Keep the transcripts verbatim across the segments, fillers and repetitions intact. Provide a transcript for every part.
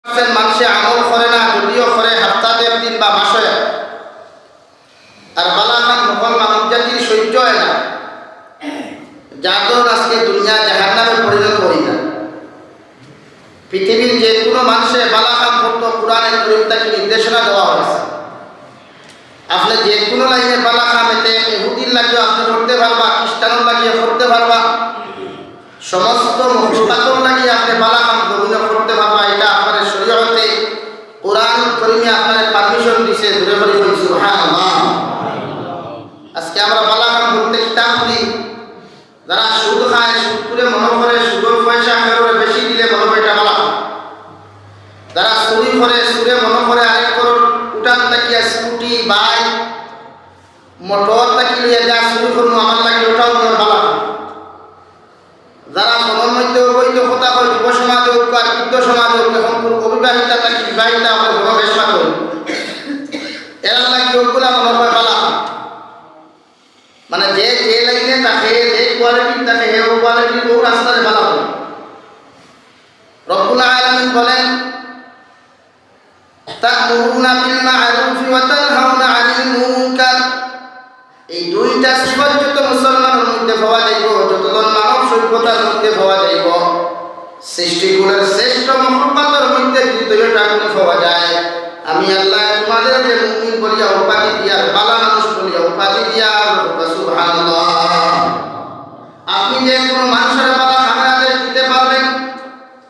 পার্সেন্ট মানুষে আমল করে না, যদিও করে হাপ্তাত একদিন বা মাসো এক। আর বালা কাম হকল মানুষ জাতির সহ্য অয় না, যার দরুন আজকে দুনিয়া জাহান্নামে পরিণত অইযার। পৃথিবীর যে কুনু মানুষে বালা কাম করতো, কোরআনে করিম থাকি নির্দেশনা দেওয়া অইছে। আপনে যে কুনু লাইনে বালা কাম, এতে ইহুদির লাগিও আপনে করতে পারবা, খ্রিস্টানর লাগিও করতে পারবা, সমস্ত মখলুকাতর লাগি আপনে বালা কাম জমিনো করতে পারবা, ইটা আপনারে শরীয়তে, কোরআন করিমে আপনারে পারমিশন দিছে। জোরে করি বলি সুবহানাল্লাহ। আজকে আমরা বালা কাম বলতে কিতা করি? যারা সুদ খায়, সুদ করে মনে করে সুদর পয়সা কেউরে বেশি দিলে মনে করে ইটা বালা কাম। যারা চুরি করে, চুরে মনে করে আরেক করর উঠান থাকিয়া স্কুটি, বাইক, মোটর থাকি লইয়া যা চুরি করমু, আমার লাগি ওটাও মনে বালা কাম। যারা মনর মধ্যে অবৈধ কথা কয়, যুব সমাজ হোক আর বৃদ্ধ সমাজ হোক, এখন কোন অবিবাহিতা থাকি বিবাহিতা আমরা বড় বেশমা করি, এরার লাগি ওগুলা মনে হয় বালা। মানে যে, যে লাইনে থাকে, যে কোয়ালিটি থাকে, হে ও কোয়ালিটির বউ রাস্তায় বালা। রব্বুল আলামিন বলেন, "তা'মুরুনা বিল মা'রুফি ওয়া তানহাউনা আনিল মুনকার।" এই দুইটা সিফত যত মুসলমানর মধ্যে পাওয়া যাইব, যতজন মানব সভ্যতার মধ্যে পাওয়া যাইব, সৃষ্টিকুলের শ্রেষ্ঠ মখলুকাতর মধ্যে যদি দুইটা গুণ পাওয়া যায়, আমি আল্লাহ তোমাদেরকে মুমিন বলিয়া উপাধি দিয়ার, বালা মানুষ বলিয়া উপাধি দিয়ার। সুবহানাল্লাহ। আপনি যে কোনো মানুষের বালা খানা আদেশ দিতে পারবেন,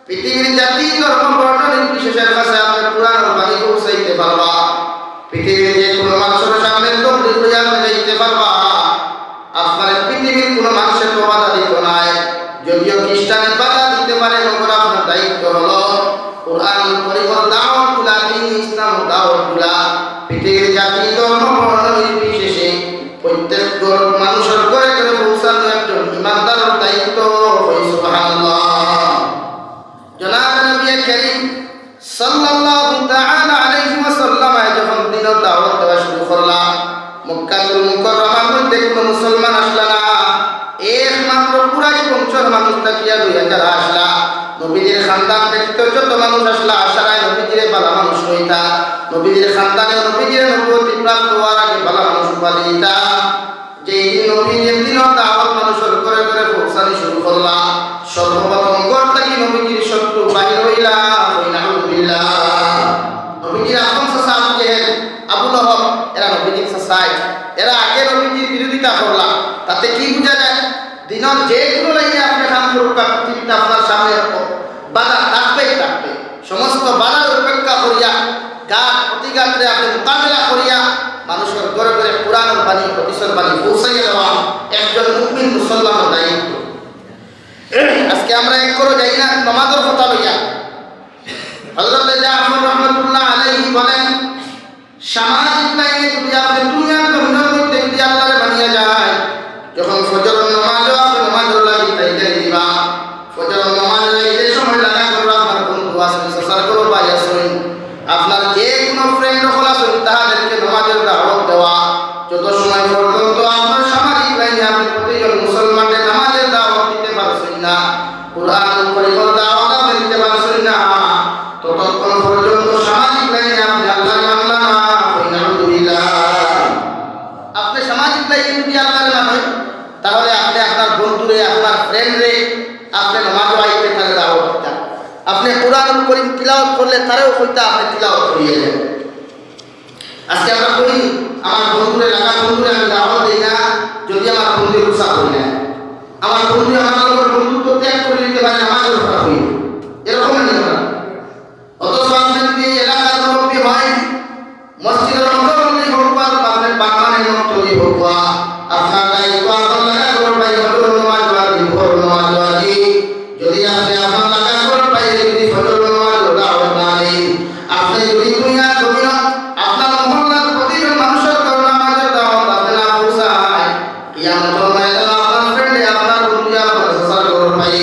পৃথিবীর জাতি, ধর্ম, বর্ণ নির্বিশেষের কাছে আপনি কোরআন বাণী পৌঁছাইতে পারবা। পৃথিবীর যে কোনো মানুষের সামনে তবলিগ লইয়া আপনি যাইতে পারবা। আপনার পৃথিবীর কোনো মানুষে তো বাধা দিত নাই। যদিও খ্রিস্টানে বাধা দিতে পারে, মগর আপনার দায়িত্ব হলো কোরআন করিমর দাওয়াতগুলা, দ্বীন ইসলামর দাওয়াতগুলা পৃথিবীর জাতি, ধর্ম, বর্ণ নির্বিশেষে প্রত্যেক ঘর মানুষের ঘরে ঘরে পৌঁছানো একজন ইমানদারের দায়িত্ব। হই সুবহানাল্লাহ। জনাব নবী করিম সাল্লাল্লাহু তাআলা আলাইহি ওয়াসাল্লাম যখন দ্বীনর দাওয়াত দেওয়া শুরু করলা, মক্কাতুল মুকাররমার মধ্যে কোনো মুসলমান আসলা না, একমাত্র কুরাইশ বংশর মানুষ থাকিয়া দুই হাজার আসলা। নবীজির খানদান ব্যতীত যত মানুষ আসলা, আশারায় নবীজিরে বালা মানুষ কইতা। নবীজির খানদানে নবীজিরে নবুয়তি প্রাপ্ত হওয়ার আগে বালা মানুষ উপাধি দিতা। যেই দিন নবীজির দ্বীনর দাওয়াত মানুষের ঘরে ঘরে পৌঁছানি শুরু করলা, সর্বপ্রথম ঘর থাকি নবীজির শত্রু বাহির হইলা। হই নাউজুবিল্লাহ। নবীজির আপন চাচা আবু জেহেল, আবু লহব, এরা নবীজির চাচাই। এরা আগে নবীজির বিরোধিতা করলা। তাতে কি বুঝা যায়? দ্বীনর যে কোনো লাইনে আপনি কাম করুক, পৃথিবীতে আপনার সামনে বাধা থাকবেই থাকবে। সমস্ত বাধার উপেক্ষা করিয়া, ঘাত প্রতিঘাতরে আপনি মোকাবেলা করিয়া, মানুষের ঘরে ঘরে কোরআনর বাণী, হাদিসর বাণী পৌঁছাইয়া দেওয়া একজন মুমিন মুসলমানের দায়িত্ব। আজকে আমরা এক করে যাই না নমাজের কথা লইয়া। হযরতে জাফর রহমতুল্লাহ আলাইহি বলেন, সামাজিক লাইনে যদি আপনি দুনিয়ার জমিনের মধ্যে যদি আল্লাহরে বানিয়ে যায়, যখন ফজর নামাজও আপনি নামাজের লাগি তাইয়ারি দিবা, ফজর নামাজ হইতে সময় লাগা করবা, আপনার বন্ধু আছে, চাচার কোনো ভাই আছে, আপনার যে কোনো ফ্রেন্ড হল আছে, তাদেরকে নামাজের দাওয়াত দেওয়া। যত সময় পর্যন্ত আপনার সামাজিক লাইনে আপনি প্রতিজন মুসলমানকে নামাজের দাওয়াত দিতে পারছেন না, কোরআন করিমর দাওয়াত আপনি দিতে পারছেন না, ততক্ষণ পর্যন্ত সামাজিক লাইনে আপনি আল্লাহর মানলা না। হই নাউজুবিল্লাহ। আপনি সামাজিক লাইনে যদি আল্লাহর না হয়, তাহলে আপনি আপনার বন্ধুরে, আপনার ফ্রেন্ডরে, আপনি নামাজ আইতে তারে দাওয়াত দিতা। আপনি কোরআন করিম তিলাওয়াত করলে তারেও কইতা আপনি তিলাওয়াত করিয়ে দেন। আজকে আমরা কই, আমার বন্ধুরে, লাগা বন্ধুরে আমি দাওয়াত দেই না, যদি আমার বন্ধু রুখসা করি না। আমার বন্ধু আমার লগর বন্ধুত্ব ত্যাগ করে দিতে পারে, আমার কথা কই। এরকম না আমরা। অথচ আপনি যদি এই এলাকার মুরব্বী হয়, মসজিদের মুরব্বী হোক বা আপনি পার্মানেন্ট মুরব্বী হোক বা, আপনার দায়িত্ব আপনার লাগা করো ভাই, হজুর নমাজ ওয়াজিব, ফরজ নমাজ ওয়াজিব। যদি আপনি আপনার লাগা করো ভাই, যদি ফজর নমাজ ওটা হবে না নেই, আপনি যদি দুনিয়া জমিন আপনার মহল্লার প্রতিজন মানুষের কারণে আমাদের দাওয়াত আপনি না পৌঁছায়, কিয়ামতের ময়দানে আপনার ফ্রেন্ডে আপনার বন্ধু আপনার সসার করো ভাই,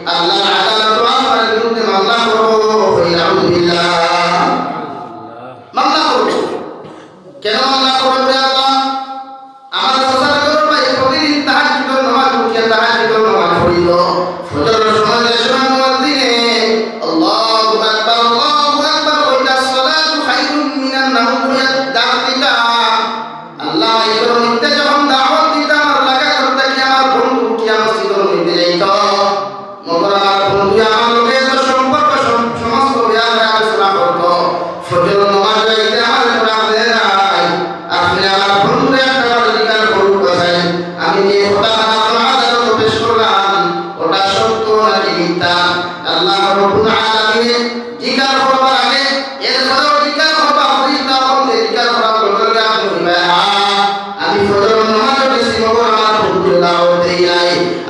আল্লাহর আদালতে আপনার বিরুদ্ধে মামলা করবো। নাউজুবিল্লাহ। মামলা করবো। কেন মামলা করবো রে আল্লাহ? আমার সসার করো ভাই প্রতিদিন তাহাজ্জুদের নামাজ উঠিয়া তাহাজ্জুদের নামাজ পড়িল। ফজরের সময় যে সময় মুয়াজ্জিনে আল্লাহু আকবার, আল্লাহু এরপরেও জিজ্ঞাসা করবা, ফিরিস্তা অকলরে জিজ্ঞাসা করার লগে লগে আপনে কইবা, "হ্যাঁ, আমি ফজরর নামাজও গেছি, মগর আমার বন্ধুরে দাওয়াত দেই নাই।"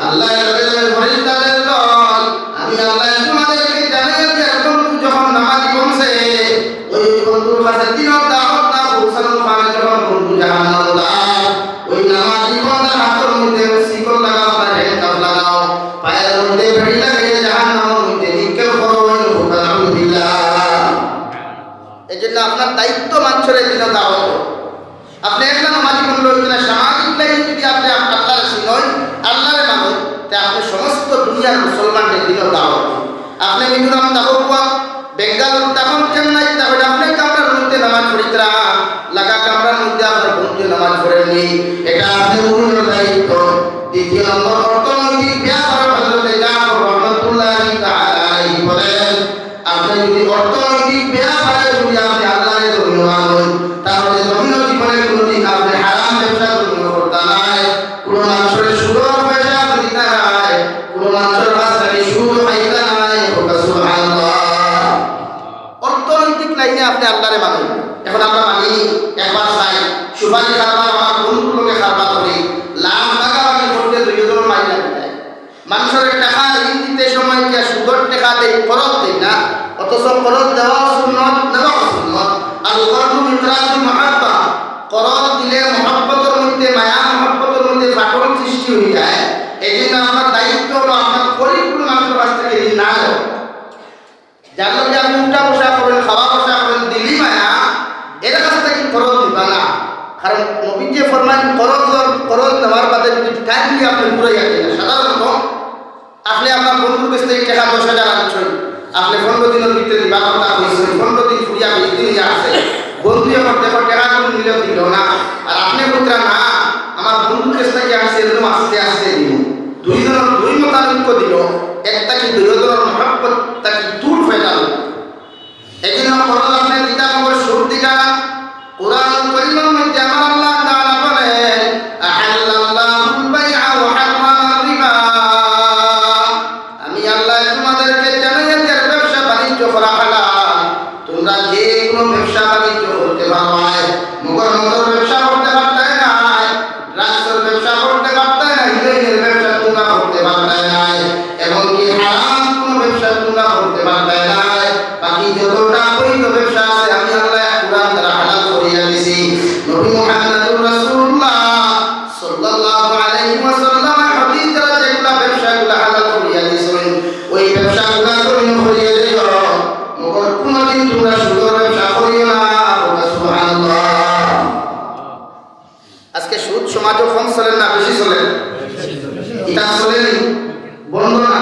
আল্লায় লগে লগে ফিরিস্তারে কইন, "আমি আল্লায় তোমাদেরকে জানাইয়া দিয়ার, বন্ধু যখন নামাজি বনছে, ওই বন্ধুর কাছে দিনর দাওয়াত না পৌঁছানোর কারণে যখন বন্ধু জাহান্নামো যায়, ওই নামাজি বন্দার হাতর মধ্যে শিকল লাগাও, তার handcuff লাগাও, পায়ের মধ্যে বেড়ি লাগাইয়া জাহান্নামর মধ্যে নিক্ষেপ করো।" নাউজুবিল্লাহ। এই জন্য আপনার দায়িত্ব মানষরে দিনর দাওয়াত। আপনে একলা নামাজি বনলে অইতো না, সামাজিক লাইনে যদি আপনে আল্লারে চিনইন, আল্লারে মানইন, তে আপনে সমস্ত দুনিয়ার মুসলমানরে দিনর দাওয়াত। আপনে মিজোরাম থাকউক্কা, বেঙ্গালোর থাকউক্কা, চেন্নাই থাকউক্কা, আপনে কামরার মধ্যে নামাজ পড়িতরা, লাগা কামরার মধ্যে আপনার বন্ধুয়ে নামাজ পড়ের নি, এটা আপনার মূল দায়িত্ব। দ্বিতীয় নম্বর, অর্থনৈতিক ব্যাপারে হযরতে জাফর রহমতুল্লাহি তাআলা আলাইহি বলেন, আপনে যদি অর্থনৈতিক ব্যাপারে যদি আপনে আল্লারে ধন্য মানইন, তাহলে জমিনো জীবনে কোনোদিন আপনে হারাম ব্যবসা জমিনো করতা নায়, কোনো মানষরে সুদর পয়সা আপনে দিতা নায়, কোনো মানষর কাছ থাকি সুদ খাইতা নায়। কউক্কা সুবহানাল্লাহ। অর্থনৈতিক লাইনে আপনে আল্লারে মানইন। এখন আমরা মানি, একবার চাই, সুপারি কারবার আমার বন্ধুর লগে কারবার করি, লাভ ভাগাভাগি করতে দুইজনর মাইর লাগি যায়। মানষরে টেকা ঋণ দিতে সময় গিয়া সুদর টেকা দেই, করজ দেই না, অথচ করজ দেওয়াও সুন্নত, নেওয়াও সুন্নত। আল করজু মিকরাজুল মাহাব্বা, করজ দিলে মহব্বতর মধ্যে, মায়া মহব্বতর মধ্যে ফাটল সৃষ্টি অইযায়। এই জন্য আমার দায়িত্ব অইলো আমার গরিব কোনো মানষর কাছ থাকি ঋণ না নেওয়া। যার লগে আপনে উঠা বসা করইন, খাওয়া বসা করইন, দিলি মায়া, এর কাছ থাকি করজ নিবা না। কারণ নবীজিয়ে ফরমাইন, করজ, করজ নেওয়ার বাদে যদি timely আপনে ঘুরাইয়া দেইন না, সাধারণত আপনে আপনার বন্ধুর কাছ থাকি টেকা দশ হাজার আনছইন, আপনে পনরো দিনর ভিতরে দিবার কথা কইছইন, পনরো দিন ফুরিয়া বিশ দিন অইয়া আছে, বন্ধুয়ে কয়, "দেখো, টেকা কুন নিল, দিল না।" আর আপনে কইতরা, "না, আমার বন্ধুর কাছ থাকি আনছি, একদম আস্তে আস্তে দিমু।" দুইজনর দুই মতানৈক্য দিল, এর থাকি দুইজনর মহব্বত থাকি দূর অইয়া গেল। এই জন্য করজ আপনে দিতা, মগর সুদ দিতা না। কোরআন করিমর মধ্যে আমার আল্লাহ তাআলা বলেন, "আহাল্লাল্লাহুল বাইআ ওয়া হাররামার রিবা।" আমি আল্লায় তোমাদেরকে জানাইয়া দিয়ার ব্যবসা বাণিজ্য করা হালাল, তোমরা যে কোনো ব্যবসা বাণিজ্য করতে পারবায়, মগর মদর ব্যবসা করতে পারতায় নায়, ড্রাগসর ব্যবসা করতে পারতায় নায়, হিরোইনর ব্যবসা তোমরা করতে পারতায় নায়, এমনকি হারাম কোনো ব্যবসা তোমরা করতে পারতায় নায়। বাকি যতটা বৈধ ব্যবসা আছে, আমি আল্লায় কোরআন দ্বারা হালাল করিয়া দিছি। নবী মুহাম্মদুর রাসূলুল্লাহ সাল্লাল্লাহু আলাইহি ওয়াসাল্লামের হাদিস দ্বারা যেগুলা ব্যবসাগুলা হালাল করিয়া দিছইন, ওই ব্যবসাগুলা তুমি করিয়া দিও। মগর কোনোদিন তোমরা সুদর ব্যবসা করিও না। বলো সুবহানাল্লাহ। আজকে সুদ সমাজো কম চলে না বেশি চলে? ইটা চলে নি? বন্ধ না?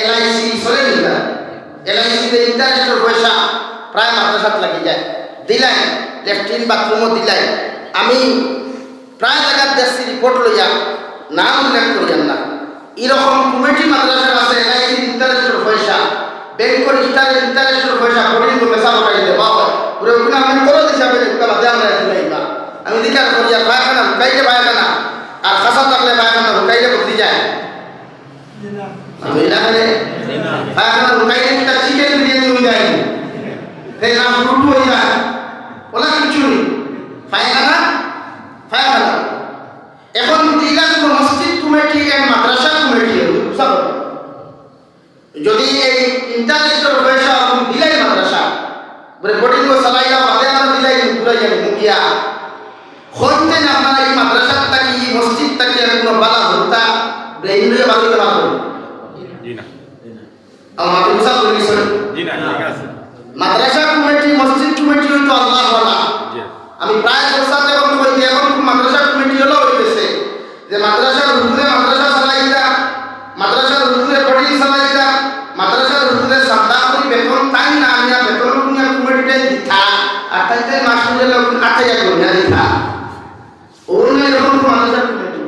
এলআইসি চলে নি ইটা? এলআইসিতে ইন্টারেস্টর পয়সা প্রায় মাদ্রাসাত লাগি যায়, দিলাই, লেট্রিন বাথরুমও দিলাই। আমি প্রায় জাগাত দেখছি রিপোর্ট লইয়া, নাম উল্লেখ করিয়ার না। এরকম কমিটি মাদ্রাসার আছে, এলআইসির ইন্টারেস্টর পয়সা, ব্যাংকর ইন্টারে-, ইন্টারেস্টর পয়সা, বোর্ডিং পয়সা পাঠাই দিতে বাবা। ওরে ওখানে আমি খরচ হিসাবে দেখতে বাদে আমরা এখন আইবা। আমি জিকার করিয়া পায়খানা হুকাইলে পায়খানা, আর খাসা থাকলে পায়খানা হুকাইলে বদলি যায়। আমি না করে পায়খানা হুকাইলে একটা চিকেন বিরিয়ানি হয়ে যায়। তাই নাম ফুটু হয়ে যায়। ওলা কিচ্ছু নেই। পায়খানা, পায়খানা। এখন দিলা কোনো মসজিদ কমিটি and মাদ্রাসা কমিটি, বুঝা গেল? যদি এই ইন্টারেস্টর পয়সা এখন দিলাই মাদ্রাসা, বলে বোর্ডিং ও চালাইয়া বাদে আমরা দিলাই ঘুরাই যাবে মুখিয়া। হইতে না আপনারা এই মাদ্রাসার থাকি, এই মসজিদ থাকি আর কোনো বালা হত্যা, ব্রেইন লইয়া বাদ দিতে পারবেন। জি না। আমার মাতু বুঝা পড়ে গেছে। জি না, ঠিক আছে। মাদ্রাসা কমিটি, মসজিদ কমিটি হইতো আল্লাহ ওয়ালা। জি। আমি প্রায় জলসাতে এখন কই যে এখন মাদ্রাসা কমিটি হলো হয়ে গেছে, যে মাদ্রাসার হুজুরে মাদ্রাসা চালাইতা, মাদ্রাসার হুজুরে বোর্ডিং চালাইতা, মাদ্রাসার হুজুরে চান্দা করি বেতন তাই না আনিয়া বেতন কুনিয়া কমিটিতে দিতা, আর তাই তাই মাস মিলে লোক আঠাইয়া করিয়া দিতা। ওর না এরকম কোনো মাদ্রাসা কমিটি।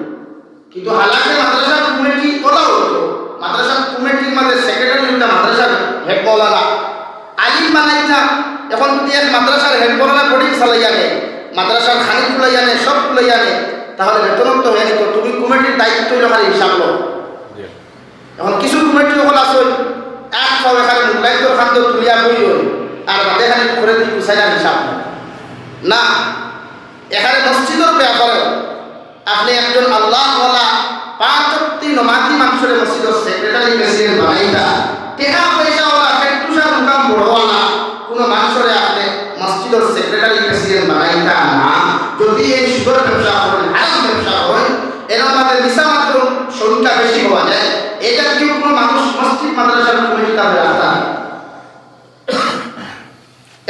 কিন্তু হালাকে মাদ্রাসা কমিটি ওলা হতো। মাদ্রাসা কমিটির মাঝে সেক্রেটারি হইতা মাদ্রাসার হেড মৌলানা। আলিম বানাইতা, এখন যদি এক মাদ্রাসার হেড মৌলানা বোর্ডিং চালাইয়া নেয়, মাদ্রাসার খানি তুলাইয়া নেয়, সব তুলাইয়া নেয়, তাহলে বেতন তো হয়ে নিত। তুমি কমিটির দায়িত্ব হইল খালি হিসাব লো। এখন কিছু কমিটি হল আসল এক পাও এখানে মুখলাইন্তর খান্দ তুলিয়া বই হইল। আর বাদে খালি করে দিই গুছাইলার হিসাব নাই। না, এখানে মসজিদর ব্যাপারে আপনে একজন আল্লাহওয়ালা পাঁচ ওয়াক্তি নমাজি মানষরে মসজিদর সেক্রেটারি প্রেসিডেন্ট বানাইতা, টেকা পয়সাওয়ালা, ফেট্টুসা রুকাম বড়ওয়ালা কোনো মানষরে আপনে মসজিদর সেক্রেটারি প্রেসিডেন্ট বানাইতা না। যদি এই সুদর ব্যবসা করেন, হারাম ব্যবসা করেন, এর মাঝে মিছা মাতর সংখ্যা বেশি পাওয়া যায়, এই জাতীয় কোনো মানুষ মসজিদ মাদ্রাসার কমিটিত আপনে রাখতা না।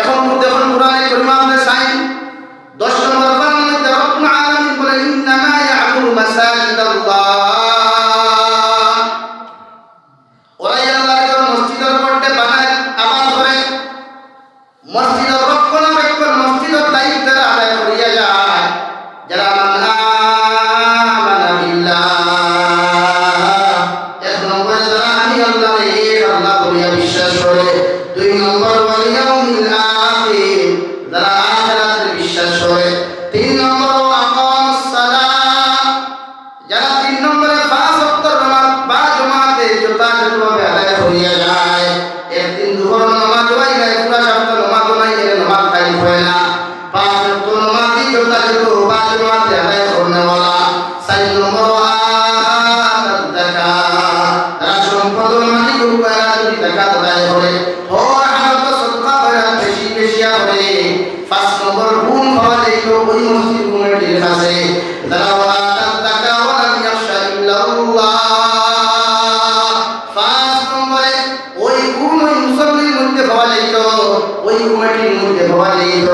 এখন তো দেখুন কোরআনে করিম আপনে চাইন, দশ নম্বর পারার মধ্যে রব্বুল আলামিন বলেন, "ইন্নামা ইয়া'মুরু মাসাজিদাল্লাহ।" ওরাই আল্লাহর ঘর মসজিদর মধ্যে বানায়, আবাদ করে, মসজিদর রক্ষণাবেক্ষণ, মসজিদর দায়িত্ব আদায় করিয়া যায়। যারা মান আমানা বিল্লাহ, এক নম্বরে যারা আমি আল্লাহরে এক আল্লাহ বলিয়া বিশ্বাস করে, দুই নম্বর ওয়াল ইয়াউমিল আখির, যারা আখিরাতে বিশ্বাস করে, তিন নম্বর ওয়া আকামাস সালাহ, যারা তিন নম্বরে পাঁচ ওয়াক্ত নামাজ বা জমাতে যথাযথভাবে আদায় করিয়া যায়, একদিন দুপুর নামাজ হয় নাই, পুরা সপ্তাহ নামাজ নাই, এর নামাজ কায়েম হয় না। পাঁচ ওয়াক্ত নামাজই যথাযথ বা জমাতে আদায় করনেওয়ালা। চার নম্বর, ওয়া আতাজ যাকাত। তারা সম্পদর মালিক অইবা, এরা যদি যাকাত আদায় করে, হর হালত সদকা খয়রাত বেশি বেশি করে। পাঁচ নম্বর গুণ পাওয়া যাইত ওই মসজিদ কমিটির কাছে, যারা ওয়া আতাজ যাকাত ওয়া লাম ইয়াখশা ইল্লাল্লাহ। পাঁচ নম্বরে ওই গুণ ওই মুসল্লির মধ্যে পাওয়া যাইত, ওই কমিটির মধ্যে পাওয়া যাইত,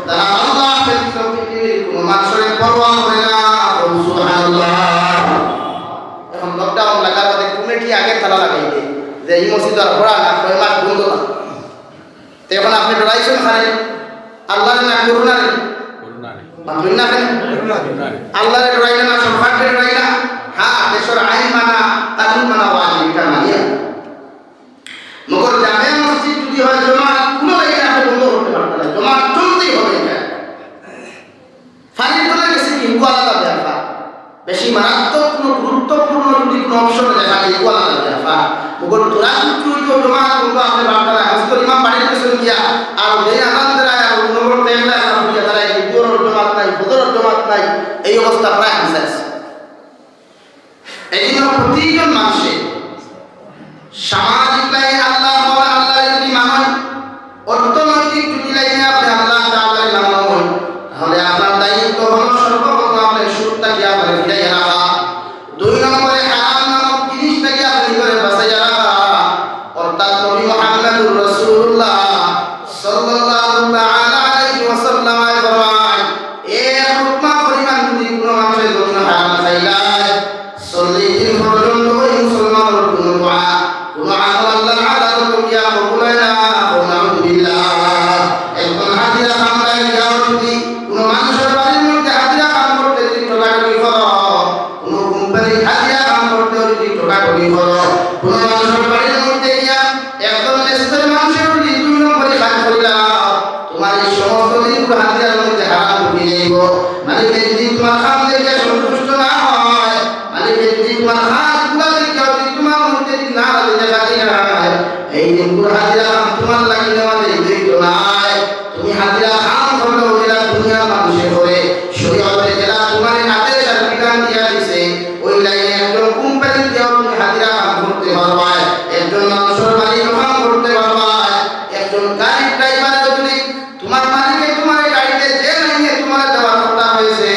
যারা আল্লাহ ব্যতীত পৃথিবীর কোনো মানুষের পরোয়া করে না। বলুন সুবহানাল্লাহ। এখন লকডাউন লাগার বাদে কমিটি আগে তালা লাগাই দেয় যে এই মসজিদ আর পড়া না, ছয় মাস বন্ধ না। তো এখন আপনে ডরাইছইন কারে? আল্লাহরে না করোনারে? করোনারে। মানবেন না কেন? করোনারে। আল্লাহরে ডরাইলা না, সরকাররে ডরাইলা? হ্যাঁ, দেশর আইন মানা, কানুন মানা ওয়াজিব, এটা মানিয়া। মগর জামে মসজিদ যদি হয়, জমাত কোনো লাইনে আপনে বন্ধ করতে পারতা না, জমাত চলতেই হবে এটা। পানির তলে গেছে কি, ইগু আলাদা ব্যাপার। বেশি মারাত্মক কোনো গুরুত্বপূর্ণ যদি কোনো অপশন দেখা যায়, ইগু আলাদা ব্যাপার। মগর তোরা কিন্তু ওই তো জমাত বন্ধ আপনে পারতা না, আজ তো ইমাম বাড়ির পেছন গিয়া, আর যেই আজান দেয়, আর ওই নম্বর তেল দেয়, আর বুঝিয়া তারা এই জোহরর জমাত নাই, ফজরর জমাত নাই, এই অবস্থা প্রায় হামসা আছে। এই জন্য প্রতিজন মানুষে সামাজিক লাইনে আল্লাহ, আল্লাহ যদি মানন, অর্থনৈতিক যদি লাইনে আপনে আল্লাহ তাআলারে মানন, তাহলে আপনার দায়িত্ব হলো সর্বপ্রথম আপনে সুদ থাকি আপনারে ফিরাইয়া রাখা, দুই নম্বরে হারাম নামক জিনিস থাকি আপনে নিজরে বাঁচাইয়া রাখা, অর্থাৎ নবী মুহাম্মদুর রাসূলুল্লাহ সাল্লাল্লাহু তাআলা আলাইহি ওয়াসাল্লামে ফরমায়, এক লুকমা পরিমাণ যদি কোনো মানুষে যখন হারাম খাইলায়, চল্লিশ দিন পর্যন্ত ওই মুসলমানর কোনো দোয়া, কোনো আমল আল্লাহর আদালতে গিয়া কবুল হয় না। নাউজুবিল্লাহ। একজন হাজিরা কামলা গিয়াও যদি কোনো মানুষের বাড়ির মধ্যে হাজিরা কাম করতে যদি ঠকাঠকি করো, কোনো কোম্পানির হাজিরা কাম করতে যদি ঠকাঠকি করো, কোনো মানুষের বাড়ির মধ্যে গিয়া একজন লেস্তের মানুষের যদি দুই নম্বরই কাজ করিলাও, তোমার এই সমস্ত দিনগুলো হাজিরার মধ্যে হারাম ঢুকি যাইব। মালিকে যদি তোমার কাম দেখে সন্তুষ্ট না হয়, মালিকে যদি তোমার কাজগুলা দেখে যদি তোমার মধ্যে যদি নারাজি দেখা যায়, এই দিনগুলো হাজিরা কাম তোমার লাগি নেওয়া যাইতো নায়। তুমি হাজিরা কাম করলে ওই যেটা দুনিয়ার মানুষে করে, শরীয়তে যেটা তোমার আদেশ আর বিধান দিয়া দিছে, ওই লাইনে একজন কোম্পানির দিয়াও তুমি হাজিরা কাম করতে পারবায়, একজন মানুষের বাড়ি দোকান করতে পারবায়, একজন গাড়ির ড্রাইভারে যদি তোমার মালিকে তোমার গাড়িতে যে লাইনে তোমার দেওয়ার কথা হয়েছে,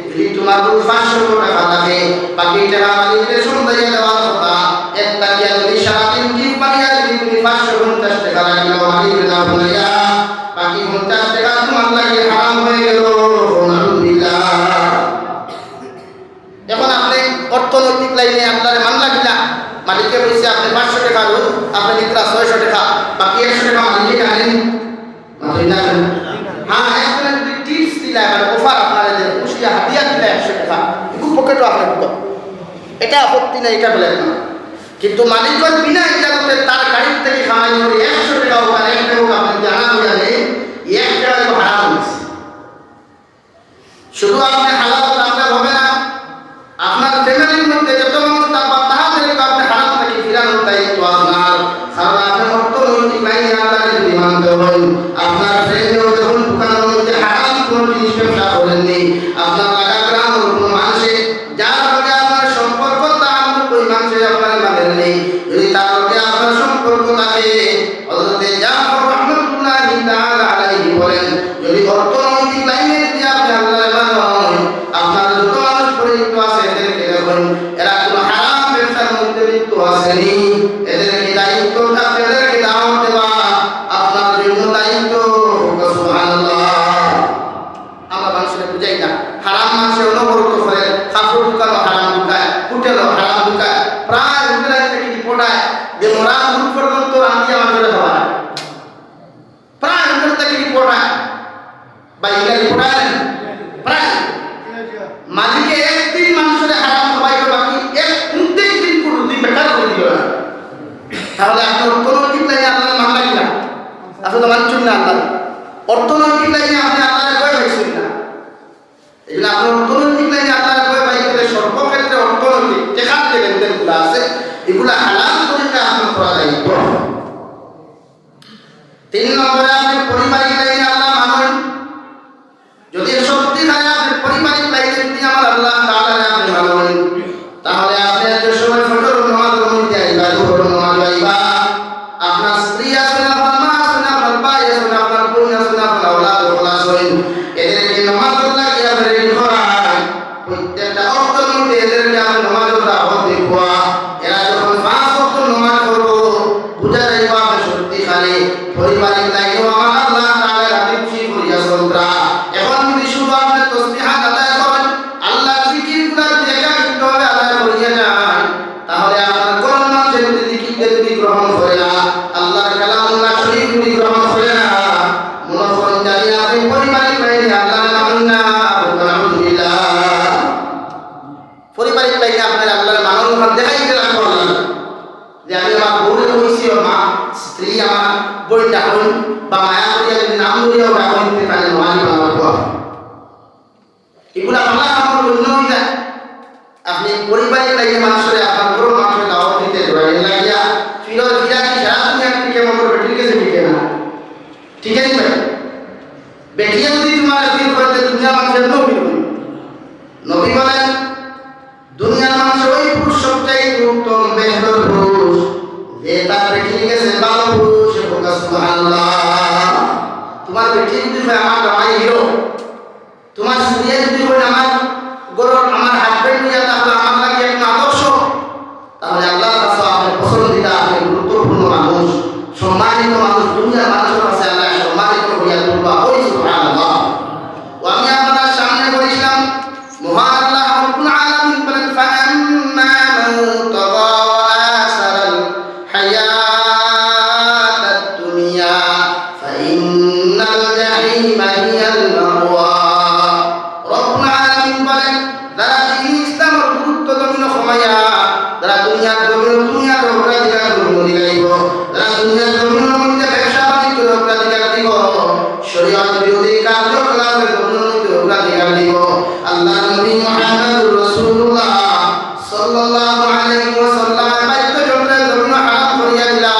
যদি তোমার উপর পাঁচশো টাকা থাকে, বাকি টাকা মালিকরে সন্ধ্যায় দেওয়ার কথা, একটা দিয়া যদি সারাদিন টিপ মারিয়া যদি তুমি পাঁচশো পঞ্চাশ টাকা রাখিলাও মালিকরে না ভুলাইয়া, বাকি পঞ্চাশ টাকা তোমার লাগি হারাম হয়ে গেল। নাউজুবিল্লাহ। এখন আপনে অর্থনৈতিক লাইনে আপনারে মামলা দিলা, মালিকে কইছে আপনে পাঁচশো টাকা রোজ, আপনে দিতরা ছয়শো টাকা, বাকি একশো টাকা মালিকে জানেন? মাতইন না কেন? হ্যাঁ, একজনে যদি টিপস দিলা, মানে অফার আপনারে দেয়, খুশিয়া হাদিয়া দিলা একশো টাকা, ইগু পকেটো আপনে ঢুকাও। এটা আপত্তি নাই, এটা বলে না। কিন্তু মালিকর বিনা ইজাজতে তার গাড়ির থেকে কামাই করে একশো টাকা হোক আর এক টাকা হোক, আপনি যদি আনা হয়ে যাবে, এই এক টাকা তো হারাম হয়েছে। শুধু আপনি হালাল রাখলে হবে না, আপনার ফ্যামিলির মধ্যে যত মানুষ থাকবা, তাহাদেরকে আপনি হারাম থেকে ফিরানোর দায়িত্ব আপনার। কারণ আপনি অর্থনৈতিক লাইনে আল্লাহকে যদি মানতে আপনার ফ্রেন্ডেও যখন দোকানের মধ্যে হারাম কোনো জিনিস ব্যবসা করেননি, আপনার লাগা গ্রামের কোনো মানুষে যার লগে আপনার সম্পর্ক, তার ওই মানুষে আপনার মানেননি, যদি তার লগে আপনার সম্পর্ক থাকে, হযরতে জাফর রহমতুল্লাহি তাআলা আলাইহি বলেন, যদি অর্থনৈতিক লাইনে যদি আপনি আল্লাহরে মানইন, আপনার যত মানুষ পরিচিত আছে এদেরকে দেখইন, এরা কোনো হারাম ব্যবসার মধ্যে লিপ্ত আছেনি, এদেরকে দায়িত্ব, এদেরকে দাওয়াত দেওয়া আপনার জন্য দায়িত্ব। সুবহানাল্লাহ। আমরা মানুষরে বুঝাই না, হারাম মানুষে অনবরত করে, কাপড়র দোকানো হারাম ঢুকায়, হোটেলো হারাম ঢুকায়, প্রায় হোটেল থাকি রিপোর্ট আয় যে মরা মুরগ পর্যন্ত রান্ধিয়া মানুষরে খাওয়ায়। প্রায় হোটেল থাকি রিপোর্ট আয়, বা ইটা রিপোর্ট আয় না? প্রায় মালিকে একদিন মানুষরে হারাম খাওয়াইতো, বাকি এক উনত্রিশ দিন পুরো দিন বেকার করে দিল না। তাহলে আপনার অর্থনৈতিক লাইনে আপনার মান লাগে না, আসলে মানছেন না আল্লাহ। অর্থনৈতিক লাইনে আপনি আল্লাহরে ভয় পাইছেন না। এই জন্য আপনার অর্থনৈতিক লাইনে আল্লাহরে ভয় পাইতে হলে সর্বক্ষেত্রে অর্থনৈতিক যে খাতে লেনদেনগুলো আছে, এগুলা হালাল তরিকায় আপনার করা দায়িত্ব। তিন নম্বরে, আপনি পারিবারিক লাইনে আল্লাহ মানইন। যদি সত্যিকারে আপনি পারিবারিক লাইনে যদি আমার আল্লাহ তাআলারে আপনি মানইন, তাহলে আপনি যে সময় ফজর নামাজের মধ্যে আইবা, জোহর নামাজ আইবা, আপনার স্ত্রী আছেন, আপনার মা আছেন, আপনার ভাই আছেন, আপনার বোন আছেন, আপনার আওলাদ ওগুলা আছেন, এদেরকে নামাজ লাগিয়া রেডি করা। প্রত্যেকটা অক্তর মধ্যে এদেরকে আপনি নামাজের দাওয়াত দেওয়া। এরা যখন পাঁচ ওয়াক্ত নামাজ পড়বো, বুঝা যাইবো আপনি সত্যিকারে পারিবারিক লাইনেও আমার আল্লাহ তাআলা রাজি খুশি করিয়া চলতরা। এখন যদি শুধু আপনি তসবিহাত আদায় করেন, আল্লাহর জিকিরগুলা যদি একাকিত্বভাবে আদায় করিয়া যান, তাহলে আপনার কোরআন মানষে যদি জিকিরকে যদি গ্রহণ করে না, আল্লাহর কালামুল্লাহ শরীফ যদি গ্রহণ করে না, মনে করেন জানি আপনি পারিবারিক লাইনে আল্লাহরে মানইন না। বলুন, আলহামদুলিল্লাহ। পারিবারিক লাইনে আপনার আল্লাহরে মানইন, ওখান দেখাই দিলাম করলাম যে আমি আমার বউরে কইছি, ও মা, স্ত্রী আমার বইন ডাকইন, বা মায়া করিয়া যদি নাম ধরিয়াও ডাকইন, তে তাহলে নোয়ারি বানাবো। এগুলা ভালা কামর গণ্য অই যায়। আপনি পারিবারিক লাইনে মানুষরে, আপনার ঘরর মানুষরে দাওয়াত দিতে দৌড়াইয়া লাগিয়া, ফিরর ফিরা কি সারা দুনিয়ার থেকে মগর বেটির গেছে টিকে না? ঠিক আছে ভাই? বেটিয়ে যদি তোমার ফির করতে দুনিয়া মানুষের নবী নবী। নবী বলেন, দুনিয়ার মানুষ ওই পুরুষ সবচাইতে উত্তম, বেহতর পুরুষ, যে তার বেটির গেছে ভালো পুরুষ। বলুন সুবহানাল্লাহ। তোমার বেটি যদি কয়, "আমার জামাই হিরো", তোমার স্ত্রী যদি কয়, "আমার ঘরর, আমার হাজবেন্ড হইয়া থাকলে আমার লাগি একজন আদর্শ", তাহলে আল্লাহর কাছে আপনি পছন্দিদা, আপনি গুরুত্বপূর্ণ মানুষ, সম্মানিত মানুষ, দুনিয়ার মানুষের কাছে আল্লাহ সম্মানিত হইয়া তুলবা। ওই সুবহানাল্লাহ। ও আমি আপনার সামনে বলেছিলাম, মহান আল্লাহ রাব্বুল আলামিন বলেন, "ফাআম্মা মান তাগা ওয়া আসারাল হায়াতাদ দুনিয়া ফাইন্নাল জাহিমা হিয়াল মাওয়া।" রব্বুল আলামিন বলেন, যারা দ্বীন ইসলামর গুরুত্ব জমিনো কমাইয়া, যারা দুনিয়ার জমিনো দুনিয়ার অগ্রাধিকার জমিনো দিলাইব, যারা দুনিয়ার জমিনর মধ্যে ব্যবসা বাণিজ্যর অগ্রাধিকার দিব, শরীয়ত বিরোধী কার্যকলাপের জমিনর মধ্যে অগ্রাধিকার দিব, আল্লাহর নবী মুহাম্মদুর রাসূলুল্লাহ সাল্লাল্লাহু আলাইহি ওয়াসাল্লাম বাদ্যযন্ত্রের জমিনো হারাম করিয়া দিলা,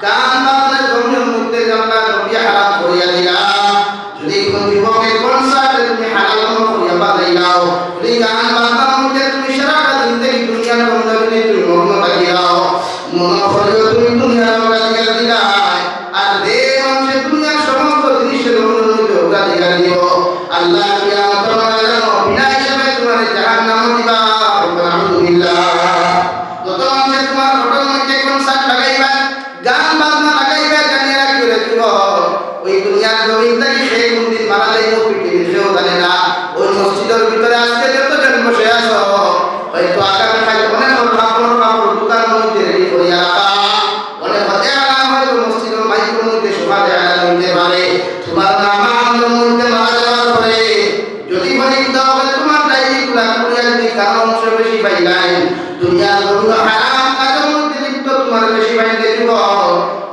গান বাজনার জমিনর মধ্যে আল্লাহর নবী হারাম করিয়া দিলা। যদি কোনো যুবকের কনসার্টে তুমি হারাম মনে করিয়া বাজাইলাও, যদি গান বাজনার মধ্যে তুমি সারাটা জিন্দেগি দুনিয়ার গন্ধগুলি তুমি মগ্ন থাকিলাও, মনে করিও তুমি দুনিয়ার অগ্রাধিকার দিলায়। আর যে মানুষে দুনিয়ার সমস্ত জিনিসের মধ্যে অগ্রাধিকার দিও, আল্লাহ কিয়ামতের ময়দানে বিনা হিসাবে তোমারে জাহান্নামে দিবা। বলুন আলহামদুলিল্লাহ। যত মানুষে তোমার ফটোর মধ্যে কনসার্ট লাগাইবা, গান বাজনা লাগাইবা, জানিয়া রাখিও রে যুবক, ওই দুনিয়ার জমিন থাকি সে কোন দিন মারা যাইব, পৃথিবীর কেউ জানে না। ওই মসজিদের ভিতরে আজকে যতজন বসে আছো, হয়তো আগামীকাল অনেক কাপড় কাপড় দোকান মধ্যে রেডি করিয়া রাখা, অনেক এলান হয়তো মসজিদের মাইকের মধ্যে সমাজে এলান হইতে পারে। তোমার নাম আমলের মধ্যে মারা যাওয়ার পরে যদি বলি, তবে তোমার ডায়েরি গুলা খুলিয়া যদি কারো অংশ বেশি পাইলাইন, দুনিয়ার জমিনো হারাম কাজের মধ্যে লিপ্ত তোমার বেশি পাইলে দিব,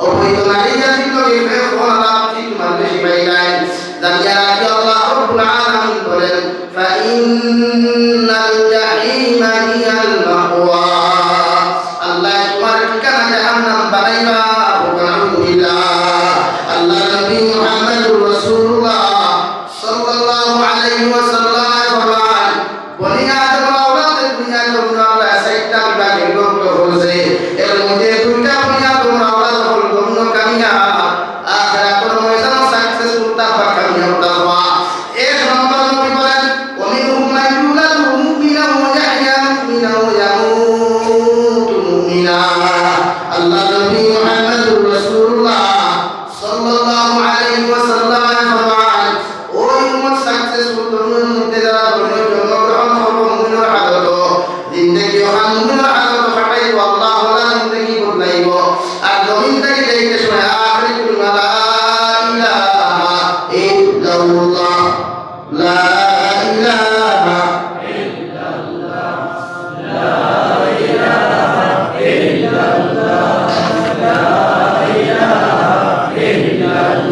অবৈধ নারী জাতির লগে প্রেম করা লাভ কি তোমার বেশি পাইলাইন। জানিয়া রাখি আল্লাহ রাব্বুল আলামিন বলেন, "ফাইন্নাল জাহিমা হিয়াল মাওয়া।" আল্লাহ তোমার ঠিকানা জাহান্নাম বানাইবা। বলুন আলহামদুলিল্লাহ। আল্লাহ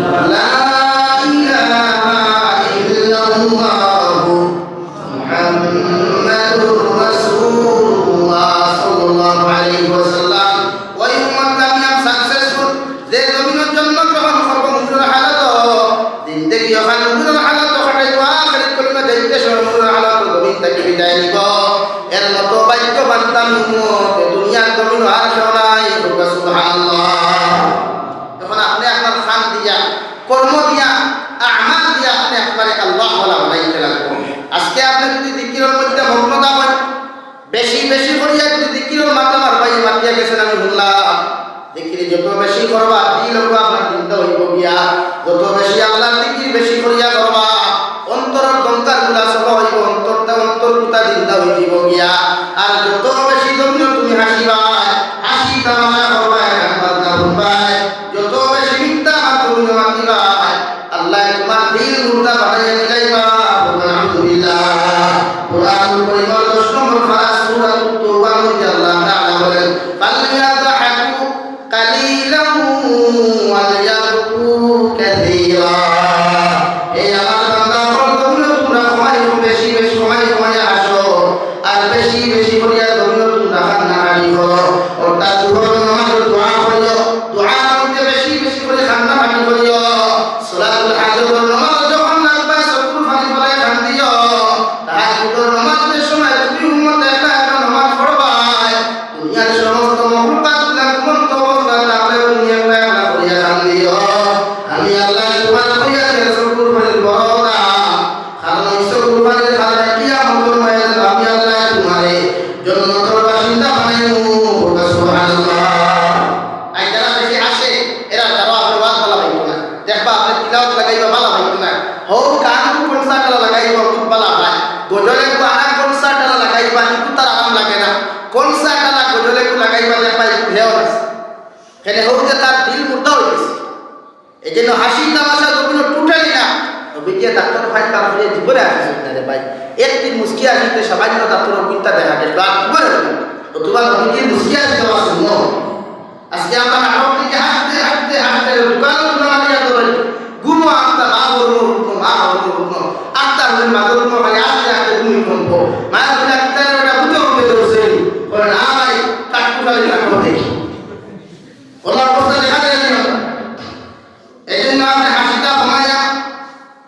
لا إله إلا الله محمد رسول الله صلى الله عليه وسلم। ওই উম্মত কামিয়াব, successful, যে জমিনো জন্মগ্রহণ করবো মুমিনর হালত, জিন্দেগি অখান মুমিনর হালত কাটাইবো, আখেরি কলিমা যাইতে সময় মুমিনর হালত জমিন থাকি বিদায় নিবো। এর মতো ভাগ্যবান দামি উম্মত এ দুনিয়ার জমিনো আর কেউ নাই। সুবহানাল্লাহ। এখন আপনে আপনার খান দিয়া, কর্ম দিয়া, আমাল দিয়া আপনে একবারে আল্লাহওয়ালা বানাইতে লাগবো। আজকে আপনে যদি জিকিরর মধ্যে মগ্ন থাকইন, বেশি বেশি করিয়া যদি জিকিরর মাথা মারবা, এই মাতিয়া গেছেন আমি হুনলাম, জিকির যত বেশি করবা, দিল অগু আপনার জিন্দা অইবো গিয়া। যত বেশি আল্লাহর জিকির বেশি করিয়া করবা, অন্তরর দঙ্কার গুলা সব অইবো, অন্তরটা, অন্তর গুলা জিন্দা অইযিবো গিয়া। আর যত বেশি জমিনো তুমি হাসিবায়, হাসি তামাশা করবায়, গান বাজনা হুনবায়, যত বেশি মিথ্যা মাতো জমিনো মাতিবায়, আল্লায় তুমার দিল মুর্দা বানাইয়া দিলাইবা। বলুন আলহামদুলিল্লাহ। কোরআনুল করিমর দশ নম্বর পারা সূরাতুত তাওবার মধ্যে আল্লাহ তাআলা বলেন, "ফালইয়াদহাকু কালিলান ওয়ালইয়াবকু কাসীরা।" এই আমার বান্দা অকল, তুমরা কমাই কম বেশি বেশি, কমাই কমাই হাসো, আর বেশি বেশি করিয়া তুমরা কান্নাকাটি করো। অর্থাৎ জোহরর নামাজো দোয়া করিও, দোয়ার মধ্যে বেশি বেশি করি কান্নাকাটি করিও। সালাতুল হাজতর নামাজো যখন লাগবায় চকুর পানি ফালাইয়া কান্দিও। তাহাজ্জুদর নামাজর সময় তুমি উম্মত একলা একলা নামাজ পড়বায়। দুনিয়ার সমস্ত মখলুকাত গুলা ঘুমন্ত অবস্থায় থাকলেও তুমি একলা একলা করিয়া কান্দিও। আমি আল্লায় তুমার কইয়া দিয়া চকুর পানি পড়াইতাম। কারণ এই চকুর পানির কারণে কিয়ামতর ময়দানো আমি আল্লায় তুমারে জন্নতর বাসিন্দা বানাইমু। সুবহানাল্লাহ। আর যারা বেশি হাসে, এরার দ্বারা আপনার ওয়াজ ভালা পাইতো না। দেখবা, আপনে তিলাওয়াত লাগাইবা, ভালা পাইতো না। হউ গান তো concert আলা লাগাইবা, খুব ভালা পায়। গজল এগু আনা concert আলা লাগাইবা, কিন্তু তার আরাম লাগে না। Concert আলা গজল এগু লাগাইবা, দেখবা, একটু হেও না। কেনে হউ যে তার দিল মুর্দা অইগেছে। এই জন্য হাসি তামাশা জমিনো totally না। নবীজিয়ে ডাক্তার ভাই তার ফিরে জীবনে আসে না রে ভাই। একদিন মুস্কি আসিতে সামান্য ডাক্তার অভিজ্ঞতা দেখা গেল, আর জীবনে হবে না। তো তোমার নবীজির মুস্কি আসিতে আমার শুনো। আজকে আমরা নাটক থেকে হাসতে, হাসতে, হাসতে দোকান খোলা মারিয়া ধরে। ঘুমো আস্তা, মা বলবো ঘুমো, মা বলবো ঘুমো। আস্তা হলে মা বলবো খালি আস্তে আস্তে ঘুমিয়ে ঘুমবো। মা বলে, "কিতারে বেটা বুঝে উঠে ধরছে।" বলে, "না ভাই, কাঠকুটালি কাঠকুটালি দেখি।" ওনার অবস্থা দেখা যায় না। এই জন্য আপনে হাসিটা কমাইয়া,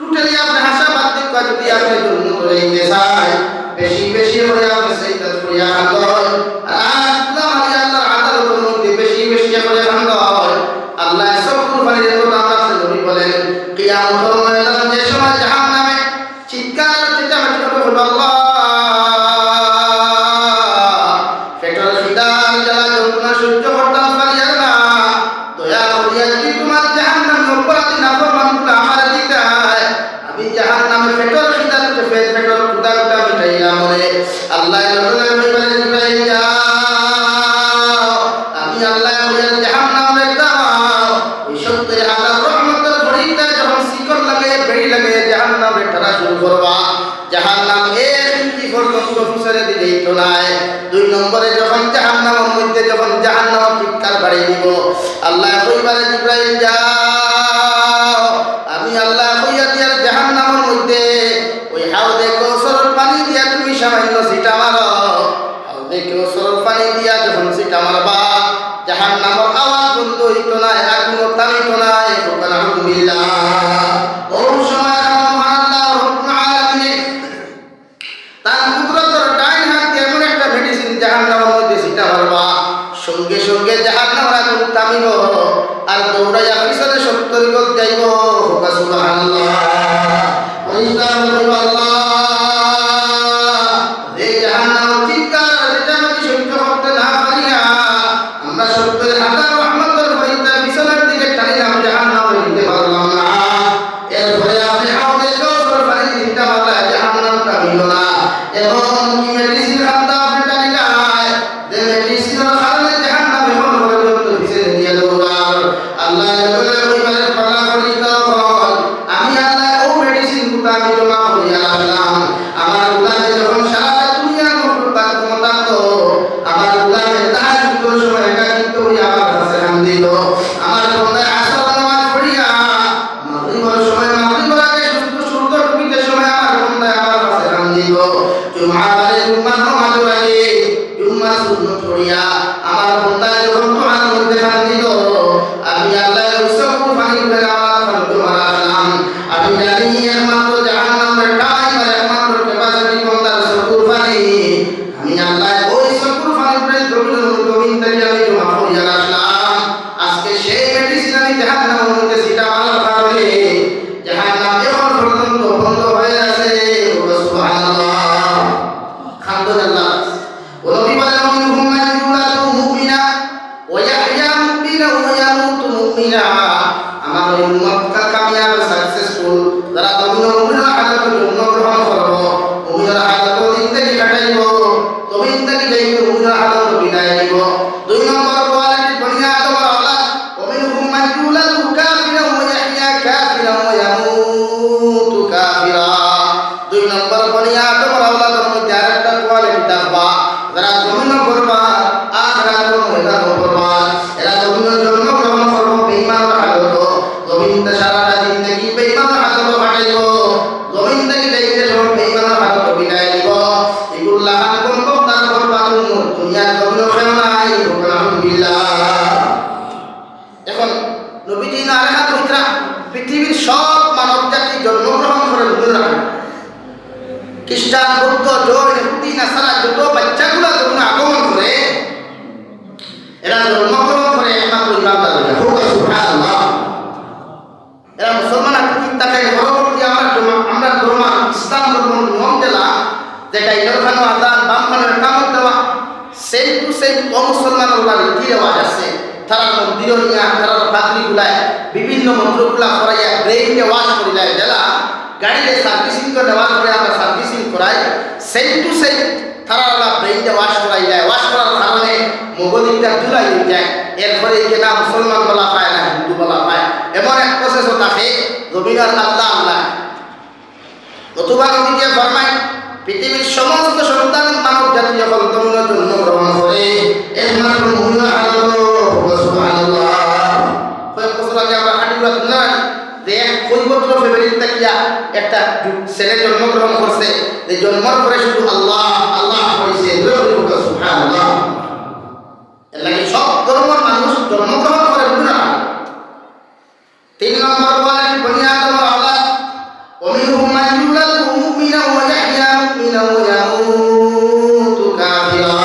totally আপনে হাসা বাদ দিয়া যদি আপনে জন্ম করে নিতে চায়, বেশি বেশি করে আপনে সেজদা করিয়া কান্দইন। আর আল্লাহ মানে আল্লাহর আদালতের মধ্যে বেশি বেশি করে কান্দইন। আল্লায় চকুর পানির কথা আছে, নবী বলেন, কিয়ামতের ময়দানে যে সময় জাহান্নামে চিৎকার চেঁচামেচি করবো, বলবো, "আল্লাহ, পেটর খিদার জ্বালা যন্ত্রণা সহ্য করতাম পারিয়ার না, দয়া করিয়া যদি তোমার জাহান্নামী অপরাধী নাফরমান গুলা আমারে দিতায়, আমি জাহান্নামে পেটর খিদার, পেট, পেটর ক্ষুধা গুলা মিটাইলাম রে।" আল্লায় বলেন, "আমি বলে জিব্রাইল যাও, আমি আল্লায় বলে জাহান্নামরে দাও।" ওই সত্তর হাজার রহমতের ঘড়িটা যখন শিকল লাগাইয়া, বেড়ি লাগাইয়া জাহান্নামরে টানা শুরু করবা, জাহান্নাম এক ইঞ্চি পর্যন্ত পিছনে দিলেই তো নাই। দুই নম্বরে যখন জাহান্নামের মধ্যে যখন জাহান্নাম চিৎকার বাড়িয়ে দিব, আল্লায় কইবারে, "জিব্রাইল যাও, আমি আল্লায় কইয়া দিয়ার জাহান্নামের মধ্যে ওই হাউজে কৌসরর পানি দিয়া তুমি সামান্য ছিটা মারো।" হাউজে কৌসরর পানি দিয়া যখন ছিটা মারবা, জাহান্নামর আওয়াজ বন্ধ হইতো নায়, আগুনও থামিতো নায়। সুবহানাল্লাহ। ওই সময় আমার মহান আল্লাহ রব্বুল আলামিনে তার কুদরতর ডাইন হাত দিয়া এমন একটা medicine জাহান্নামর মধ্যে ছিটা মারবা, সঙ্গে সঙ্গে জাহান্নামর আগুন থামিব। আর দৌড়াইয়া পিছনে সব মানব জাতি জন্মগ্রহণ করে মুমিনর হালতে। খ্রিস্টান, বৌদ্ধ, জৈন, ইহুদি, নাসারা যত বাচ্চাগুলা যখন আগমন করে, এরা জন্মগ্রহণ করে একমাত্র ইমানদার অইয়া। হোক সুবহানাল্লাহ। এরা মুসলমান আকৃতির থাকে। পরবর্তী আমরা জমা-, আমরা ধর্ম ইসলাম ধর্ম নিয়ম দিলা, যেটা ইটার খানো আজান, বাম খানো একামত দেওয়া, সেম টু সেম অমুসলমান ওগুলা রীতি রেওয়াজ আছে। তারা মন্দির নিয়া, তারা পাদ্রী গুলায় বিভিন্ন মন্ত্রগুলা করাইয়া ব্রেইন ওয়াশ করিলায় দিলা, গাড়িরে সার্ভিসিং তো নেওয়ার পরে আমরা সার্ভিসিং করাই, সেম টু সেম তারা ওরা ব্রেইন ওয়াশ করাইলায়। ওয়াশ করার কারণে মগজ একটা ধুলাই হয়ে যায়। এরপরে একে না মুসলমান বলা পায়, না হিন্দু বলা পায়। এমন এক প্রসেসও থাকে, জমিন আর আল্লাহ আল্লাহ। নতুবা নবীজি ফরমায়, পৃথিবীর সমস্ত সন্তান মানব জাতি যখন তখন জন্মগ্রহণ করে, একমাত্র মুমিনর হালত, সুবহানাল্লাহ। কয়েক বছর আগে আমরা হাঁটি ঘোড়া শুনলাম যে এক কৈবত্র ফ্যামিলির থাকিয়া একটা ছেলে জন্মগ্রহণ করছে, যে জন্মর পরে শুধু আল্লাহ, আল্লাহ কইছে, জোরে বলি সুবহানাল্লাহ। এর লাগি সব ধর্মর মানুষ জন্মগ্রহণ করে, বুঝো না? তিন নম্বর কোয়ালিটি বনি আদমর আওলাদ, ومنهم من يولد مؤمنا ويحيى مؤمنا ويموت كافرا।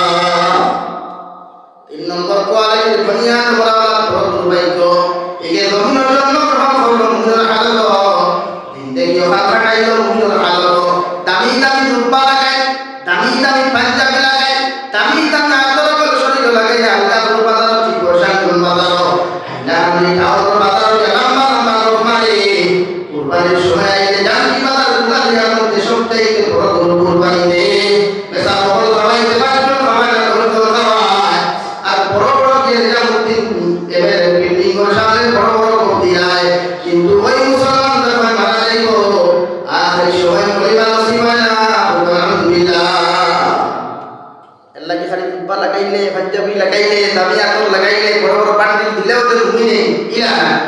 তিন নম্বর কোয়ালিটি বনি আদমর আওলাদ বড় দুর্ভাগ্য। একে জমিন জন্মগ্রহণ করলো মুমিনর হালত, জিন্দেগি ওখান কাটাইলো মুমিনর হালত। দামি দামি জুব্বা লাগায়, দামি দামি পাঞ্জাবি লাগায়, দামি দামি আতর গুলো শরীরে লাগায়, আলগা বাজারো, ত্রিপুরা বাজারো, হাইলাকান্দি টাউন বাজারো, লম্বা লম্বা লোক মারে। কুরবানির সময় আইলে জানকি বাজার গুলা দিয়া মধ্যে সবচাইতে বড় গরু কুরবানি দেয়। বেচা বকল খাওয়াইতে পাঁচজন খাওয়ায় না, দশজন খাওয়ায়। আর বড় বড় যে নিজামুদ্দিন এমএলএ বিল্ডিং ওর সামনে বড় বড় মূর্তি নাই, কিন্তু ওই মুসলমান যখন মারা যাইব, আর এই সময় পরিবার নসিব হয় না। আলহামদুলিল্লাহ। এর লাগি খালি জুব্বা লাগাইলে, পাঞ্জাবি লাগাইলে, দামি আতর লাগাইলে, বড় বড় বান্ডিল দিলেও তো মুমিন ইলা না।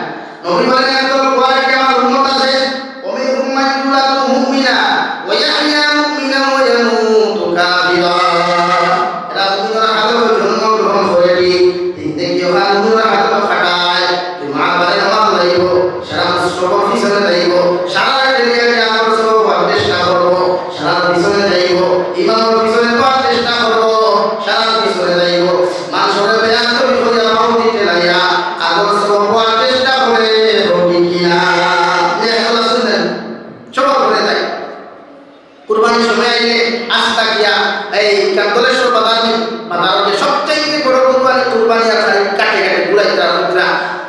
নবী বলেন, একদল কোয়ালিটি আমার উম্মত আছে, ومنهم من يولد مؤمنا ويحيى مؤمنا ويموت كافرا। এরা মুমিনর হালতে জন্মগ্রহণ করে, জিন্দেগি ওখান মুমিনর হালতে কাটায়। জুমার বারে নামাজ যাইব, সারা সবর পিছনে যাইব, সারা টেলিয়া যে আমার সবর চেষ্টা করব, সারা পিছনে যাইব, ইমামর পিছনে যাওয়ার চেষ্টা করব, সারা পিছনে যাইব। মানুষের বেয়াদবি করিয়া পাও দিতে লাগিয়া, আগর সবর পাওয়ার চেষ্টা করে, ঠিক কিনা? এ কথা শুনলেন? সবর করে যাই। কুরবানির সময় আইলে আস্তা গিয়া এই কান্দলেশ্বর বাজার নি-, বাজারো যে সবচাইতে বড় কুরবানি, কুরবানি আর খালি কাটে কাটে ঘুরাইতরা ঘুরাইতরা।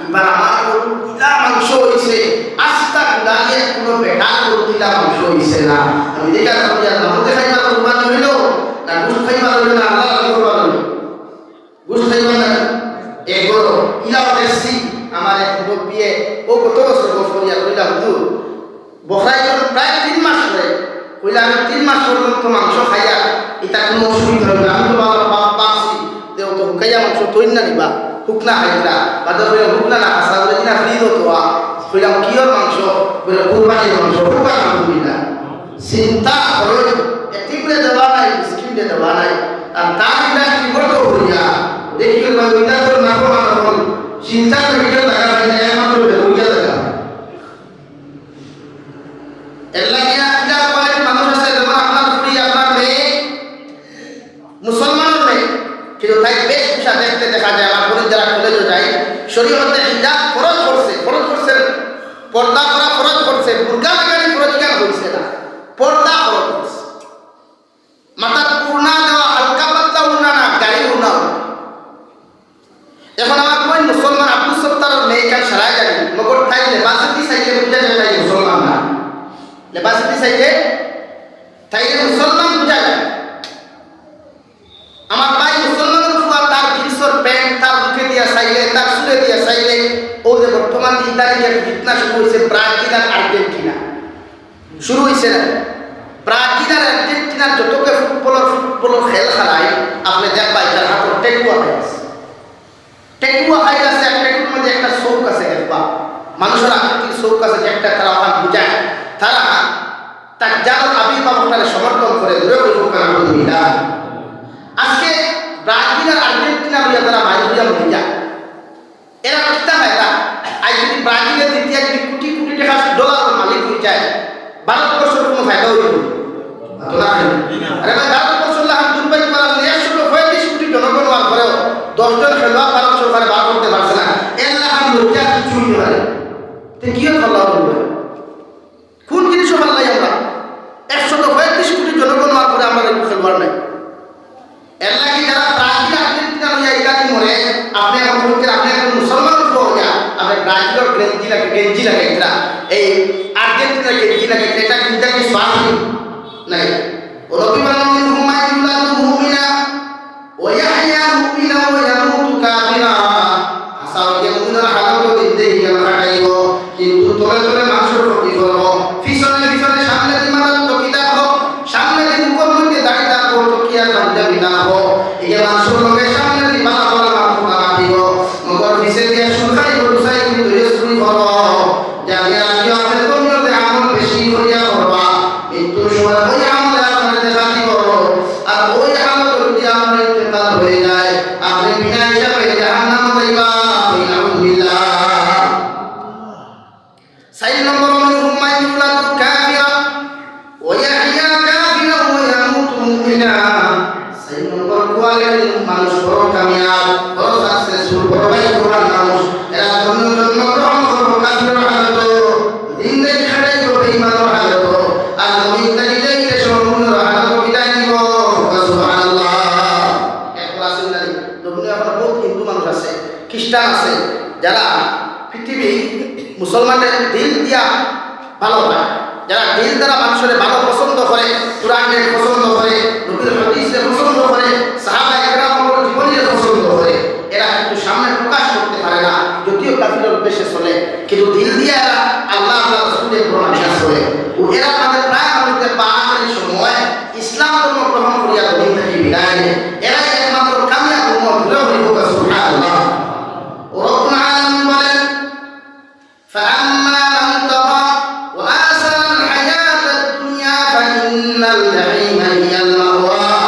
এবার আমার গরু ইলা মাংস হইছে, আস্তা গুলালে কোনো বেটার গরু ইলা মাংস হইছে না। আমি দেখা যাবো যে আল্লাহ মধ্যে খাইবার কুরবানি হইল, না গোস্ত খাইবার হইল, না আল্লাহ কুরবানি হইল। বুঝতে পারলেন? এগুলো ইলাও দেখছি, আমার এক মুরব্বিয়ে, ও কত বছর গফ করিয়া কইলা, "হুজুর, বকরাইল প্রায় তিন মাস হয়ে।" কইলা, "আমি তিন মাস পর্যন্ত মাংস খাইয়া, এটা কোনো অসুবিধা হইল না। আমি তো বাবা বাপ পাচ্ছি, যে ও তো হুকাইয়া মাংস তৈরি না নিবা, হুকনা খাইতরা।" বাদে কইলা, "হুকনা না, হাসা বলে কিনা ফ্রিজ হতো।" কইলাম, "কিয়র মাংস?" বলে, "কুরবানির মাংস।" হুকা, আলহামদুলিল্লাহ। চিন্তা করো, এতিমরে দেওয়া নাই, মিসকিনরে দেওয়া নাই। আর তার ইন্ডাস্ট্রি বন্ধ করিয়া, দেখি ওই ইন্ডাস্ট্রির নাম বানানো, চিন্তা করে কেউ টাকা পাই না, একমাত্র বেতন দিয়া টাকা। এর লাগি একটা কোয়ালিটি মানুষ আছে, যেমন আপনার স্ত্রী, আপনার মেয়ে, মুসলমানের মেয়ে, কিন্তু তাই বেশভূষা দেখতে দেখা যায়। আমার বোন যারা কলেজে যায়, শরীয়তে হিজাব ফরজ করছে, ফরজ করছে, পর্দা করা ফরজ করছে, বুরকা লাগানি ফরজ কেন করছে না? পর্দা ফরজ করছে। মাথাত উড়না দেওয়া, হালকা পাতলা উড়না না, গাড়ি উড়না উড়না। এখন আমার বোন মুসলমান, আব্দুল সত্তারর মেয়ে কান সারাই যাবে, মগর তাই লেবাসেদি চাইলে বুঝা যায় তাই মুসলমান না। লেবাসেদি চাইলে তাইলে মুসলমান বুঝা যায়। আমার ভাই মুসলমানের ফুয়া তার জিন্সর প্যান্ট তার মুখে দিয়া চাইলে, তার চুলে দিয়া চাইলে, ও যে বর্তমান ইদানিং এক ফিতনা শুরু হয়েছে, ব্রাজিল আর আর্জেন্টিনা শুরু হয়েছে না? ব্রাজিল আর আর্জেন্টিনার যতকে ফুটবলার, ফুটবলার খেল খেলায়, আপনি দেখবা তার হাতর টেটু আছে। টেটু আহাই আছে, আর টেটুর মধ্যে একটা চোখ আছে, দেখবা, মানুষের আকৃতির চোখ আছে, যে একটা তারা ওখানে বুঝায়, তারা তার জাল আবির্ভাব ওখানে সমর্থন করে, দূরে হইব, আলহামদুলিল্লাহ। আজকে ব্রাজিল আর আর্জেন্টিনা হইয়া তারা মাইর হইয়া মরে যায়। এরা কিতা হয় তা? আজ যদি ব্রাজিলে জিতিয়া যদি কোটি কোটি টাকা, ডলার ভারতবর্ষর কোনো ফায়দা অইবো? তো না অইবো। আরে ভাই, ভারতবর্ষর লাখান দুর্ভাগ্য আর একশো পঁয়ত্রিশ কোটি জনগণ অওয়ার পরেও দশ জন খেলোয়াড় ভারত সরকারে বার করতে পারছে না। এর লাখান লজ্জা আর কিছু অইতে পারে? তে কি আর আল্লাহ বলবে? কোন জিনিস পারলাই আমরা? একশো পঁয়ত্রিশ কোটি জনগণ অওয়ার পরে আমরা একটু খেলোয়াড় নাই। এর লাগি যারা ব্রাজিল আর্জেন্টিনা লইয়া ইত্যাদি মরে, আপনি এখন বলছেন, আপনি একজন মুসলমান হইয়া, আপনি ব্রাজিলর গেঞ্জি লাগে, গেঞ্জি লাগাইতরা, এই আর্জেন্টিনার গেঞ্জি লাগাইতরা, এটা চিন্তা কি স্বাভাবিক? নাই। ও নবী বলেন, "মিনহুম মান ইউলাদু মুমিনা ওয়া ইয়াহইয়া মুমিনা ওয়া ইয়ামুতু কাফিরা।" হাছা অইলে মুমিনর হালত দিন দেই গেল কাটাইব, কিন্তু তলে তলে মানুষর ক্ষতি করব, পিছনে পিছনে সামনে দি মাথার টুপি থাকবো, সামনে দি মুখর মধ্যে দাড়ি থাকবো, টুপি আর পাঞ্জাবি থাকবো, এই যে মানুষর লগে সামনে দি বালা বালা মাত কথা মাতিব, মগর পিছে দিয়া সুরখাই গরুসাই কিন্তু ইয়ে চুরি করব। জানি আজকে আপনি কোন মধ্যে আমল বেশি করিয়া করবা, মৃত্যুর সময় ওই আমলে আপনারে দেখা দিব। আর ওই হালত যদি আপনার ইন্তেকাল হয়ে যায়, আপনি বিনা হিসাবে জাহান্নামে যাইবা। নাউজুবিল্লাহ। চাইর নম্বর, "মিনহুম মান ইউলাদু কাফিরা ওয়া ইয়াহইয়া কাফিরা ওয়া ইয়ামুতু মুমিনা।" চাইর নম্বর কোয়ালিটির মানুষ বড় কামিয়াব, বড় সাকসেসফুল, বড় ভাগ্যবান মানুষ। এরা জন্ম, জন্মগ্রহণ করবো কাফিরের হালত, জিন্দেগি কাটাইবো বেঈমানের হালত, আর জমিন থাকি যাইতে সময় মুমিনর হালত বিদায় নিব। সুবহানাল্লাহ। এখন আছেন না নি? জমিনে এখন বহুত হিন্দু মানুষ আছে, খ্রিস্টান আছে, যারা পৃথিবী মুসলমানের দিল দিয়া ভালো পায়, যারা দিল দ্বারা মানুষরে ভালো পছন্দ করে, কোরআনরে পছন্দ করে, নবীর হাদিসরে পছন্দ করে, সাহাবা একরাম জীবনীরে পছন্দ করে, এরা কিন্তু সামনে প্রকাশ করতে পারে না, যদিও কাফিরের বেশে চলে, কিন্তু দিল দিয়া এরা আল্লাহ, আল্লাহ রসুলের প্রমাণ করে। ও এরা আমাদের প্রায় মানুষদের পাওয়া সময় ইসলাম ধর্ম গ্রহণ করিয়া জমিন থাকি বিদায় নেয়। এরাই একমাত্র কামিয়াব উম্মত, জোরে বলি হোক সুবহানাল্লাহ। ও রব্বুল আলামিন বলেন, "ফাআম্মা মান তাগা ওয়া আসারাল হায়াতাদ দুনিয়া ফাইন্নাল জাহিমা হিয়াল মাওয়া।"